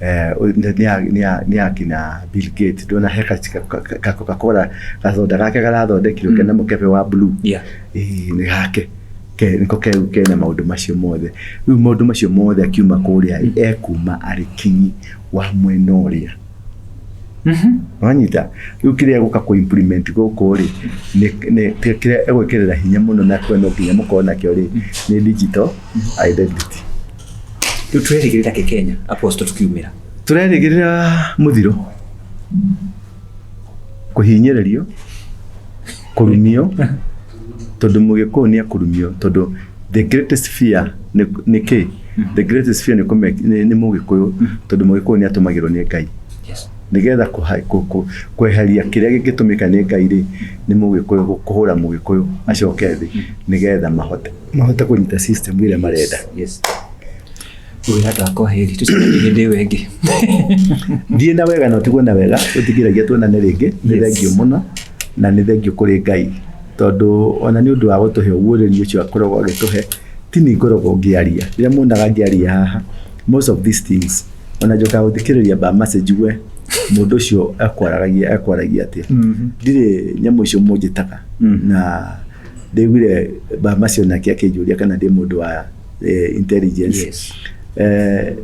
Nĩ ya kina Bill Gates. Ndona he ka Coca-Cola gathonda gake garathondekirwo kena mũkebe wa blue. Ĩĩ, nĩ gake. Nĩko keu kena maũndũ macio mothe. Rĩu maũndũ macio mothe akiuma kũrĩa ekuma arĩ kinyi wa mwena ũrĩa. Wanyita rĩu kĩrĩa gũka kũ implement gũkũ rĩ, nĩ kĩrĩa egwĩkĩrĩra hinya mũno na no nginya mũkorwo nakĩo rĩ, nĩ digital identity. Rĩu tũrerĩgĩrĩra kĩ Kenya, Apostle, tukiumĩra? Tũrerĩgĩrĩra mũthiro, kũhinyĩrĩrio, kũrumio, tondũ mũgĩkũyũ nĩ ekũrumio, tondũ the greatest fear nĩ kĩ? The greatest fear nĩ mũgĩkũyũ, tondũ mũgĩkũyũ nĩ atũmagĩrwo nĩ Ngai. Nĩgetha kweheria kĩrĩa gĩngĩtũmĩka nĩ Ngai rĩ, nĩ mũgĩkũyũ, kũhũra mũgĩkũyũ acoke thĩ, nĩgetha mahote kũnyita system ĩrĩa marenda. Yes. Wĩra ndakwa heri, tũcemanie hĩndĩ ĩyo ĩngĩ. Thiĩ na wega na ũtigwo na wega, ũtigĩragia tuonane rĩngĩ. Nĩ thengio mũno na nĩ thengio kũrĩ Ngai, tondũ ona nĩ ũndũ wa gũtũhe ũguũrĩrio ũcio akoragwo agĩtũhe. Ti niĩ ngoragwo ngĩaria, rĩrĩa muonaga ngĩaria haha, most of these things, ona njokaga gũthikĩrĩria Bamase njigue mũndũ ũcio ekwaragia atĩa. Ndirĩ nyamũ icio mũnjĩtaga, na ndĩguire Bamase onake akĩnjũria kana ndĩ mũndũ wa intelligence.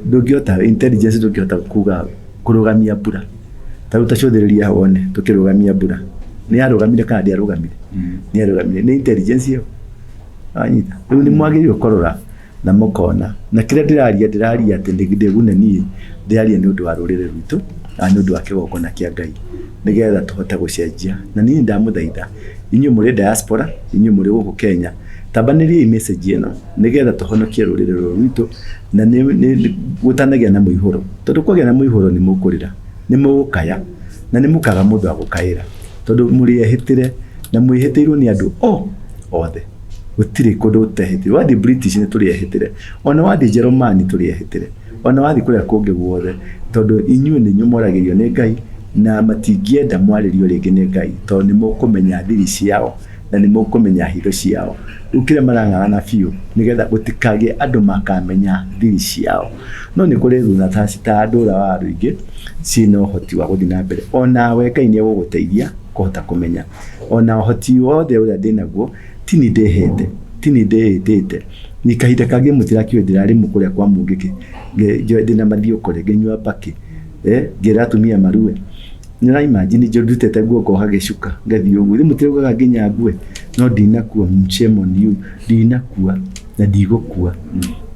Ndũngĩhota intelligence, ndũngĩhota kuga kũrũgamia mbura. Ta rĩu ta cũthĩrĩria wone tũkĩrũgamia mbura, nĩ yarũgamire kana ndĩarũgamire? Nĩ yarũgamire. Nĩ intelligence ĩyo wanyita. Rĩu nĩ mwagĩrĩirwo kũrora na mũkona na kĩrĩa ndĩraria atĩ ndĩgune niĩ, ndĩraria nĩ ũndũ wa rũrĩrĩ rwitũ na nĩ ũndũ wa kĩgongona kĩa Ngai, nĩgetha tũhote gũcenjia. Na niĩ ndamũthaitha inyuĩ mũrĩ diaspora, inyuĩ mũrĩ gũkũ Kenya, tambanĩriai message ĩno nĩgetha tũhonokie rũrĩrĩ rũrũ rwitũ, na nĩ gũtanagĩa na mũihũro, tondũ kwagĩa na mũihũro nĩ mũkũrĩra, nĩ mũgũkaya, na nĩ mũkaga mũndũ wa gũkaĩra, tondũ mũrĩ ehĩtĩre na mwĩhĩtĩirwo nĩ andũ o othe. Gũtirĩ kũndũ gũtehĩtĩirwo. Wathiĩ British nĩ tũrĩ ehĩtĩre, ona wathiĩ Jerũmani tũrĩ ehĩtĩre, ona wathiĩ kũrĩa kũngĩ guothe, tondũ inyuĩ nĩ inyuĩ mwaragĩrio nĩ Ngai, na matingĩenda mwarĩrio rĩngĩ nĩ Ngai, tondũ nĩ mũkũmenya thiri ciao na nĩ mũkũmenya hitho ciao. Rĩu kĩrĩa marang'ang'ana biũ nĩgetha gũtikagĩe andũ makamenya thiri ciao. No nĩ kũrĩ thuna ta ndũra wa rũingĩ ciĩna ũhoti wa gũthiĩ na mbere. Onawe Ngai nĩ egũgũteithia kũhota kũmenya. Ona ũhoti wothe ũrĩa ndĩnaguo ti niĩ ndĩhete, ti niĩ ndĩĩtĩte. Ni kahinda kangĩ mũtirakiũĩ ndĩrarĩ kũrĩa kwa Mũngĩkĩ, ndĩna mathiũkũrĩ, ngĩnyua mbakĩ, ngĩra atumia marue. Nĩ imagine ndutĩte nguo ngoha gĩcuka ngathiĩ ũguo. Rĩu mũtiraugaga nginya ngue, no ndinakua, shame on you, ndinakua na ndigũkua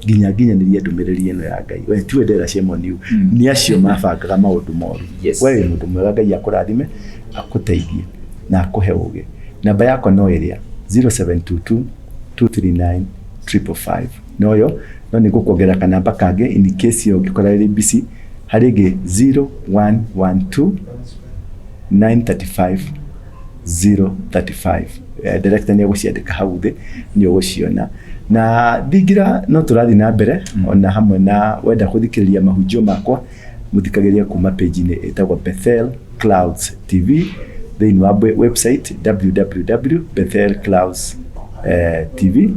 nginya nginyanĩrie ndũmĩrĩri ĩno ya Ngai. We tiwe ndera shame on you, nĩ acio mabangaga maũndũ moru. We wĩ mũndũ mwega, Ngai akũrathime, akũteithie na akũhe ũgĩ. Namba yakwa no ĩrĩa 0722 239 555 noyo, no nĩ ngũkuongerera kanamba kangĩ in case ũngĩkora ĩrĩ busy. Harĩ ĩngĩ 0112 935 035. Director nĩ egũciandĩka hau thĩ, nĩ ũgũciona. Na thingira no tũrathiĩ na mbere, ona hamwe na wenda gũthikĩrĩria mahunjio makwa, mũthikagĩrĩria kuma page-inĩ ĩtagwo Bethel Clouds TV thĩinĩ wa website www Bethel Clouds TV.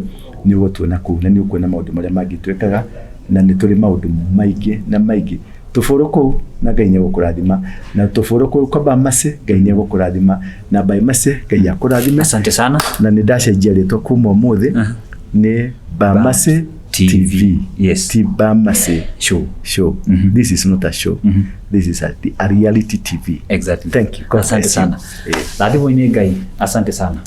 Nĩ ũgũtuona kũu na nĩ ũkuona maũndũ marĩa mangĩ twĩkaga, na nĩ tũrĩ maũndũ maingĩ na maingĩ. Tũbũrũ kũu na Ngai nĩ egũkũrathima, na tũbũrũ kũu kwa Bamase, Ngai nĩ egũkũrathima, na Bamase Ngai akũrathime. Asante sana. Na nĩ ndacenjia rĩtwa kuma ũmũthĩ, nĩ Bamase TV. Yes. Ti Bamase Show. Show. This is not a show. This is a reality TV. Exactly. Thank you. God Asante bless you. sana. Rathimwo-inĩ Ngai. Asante sana.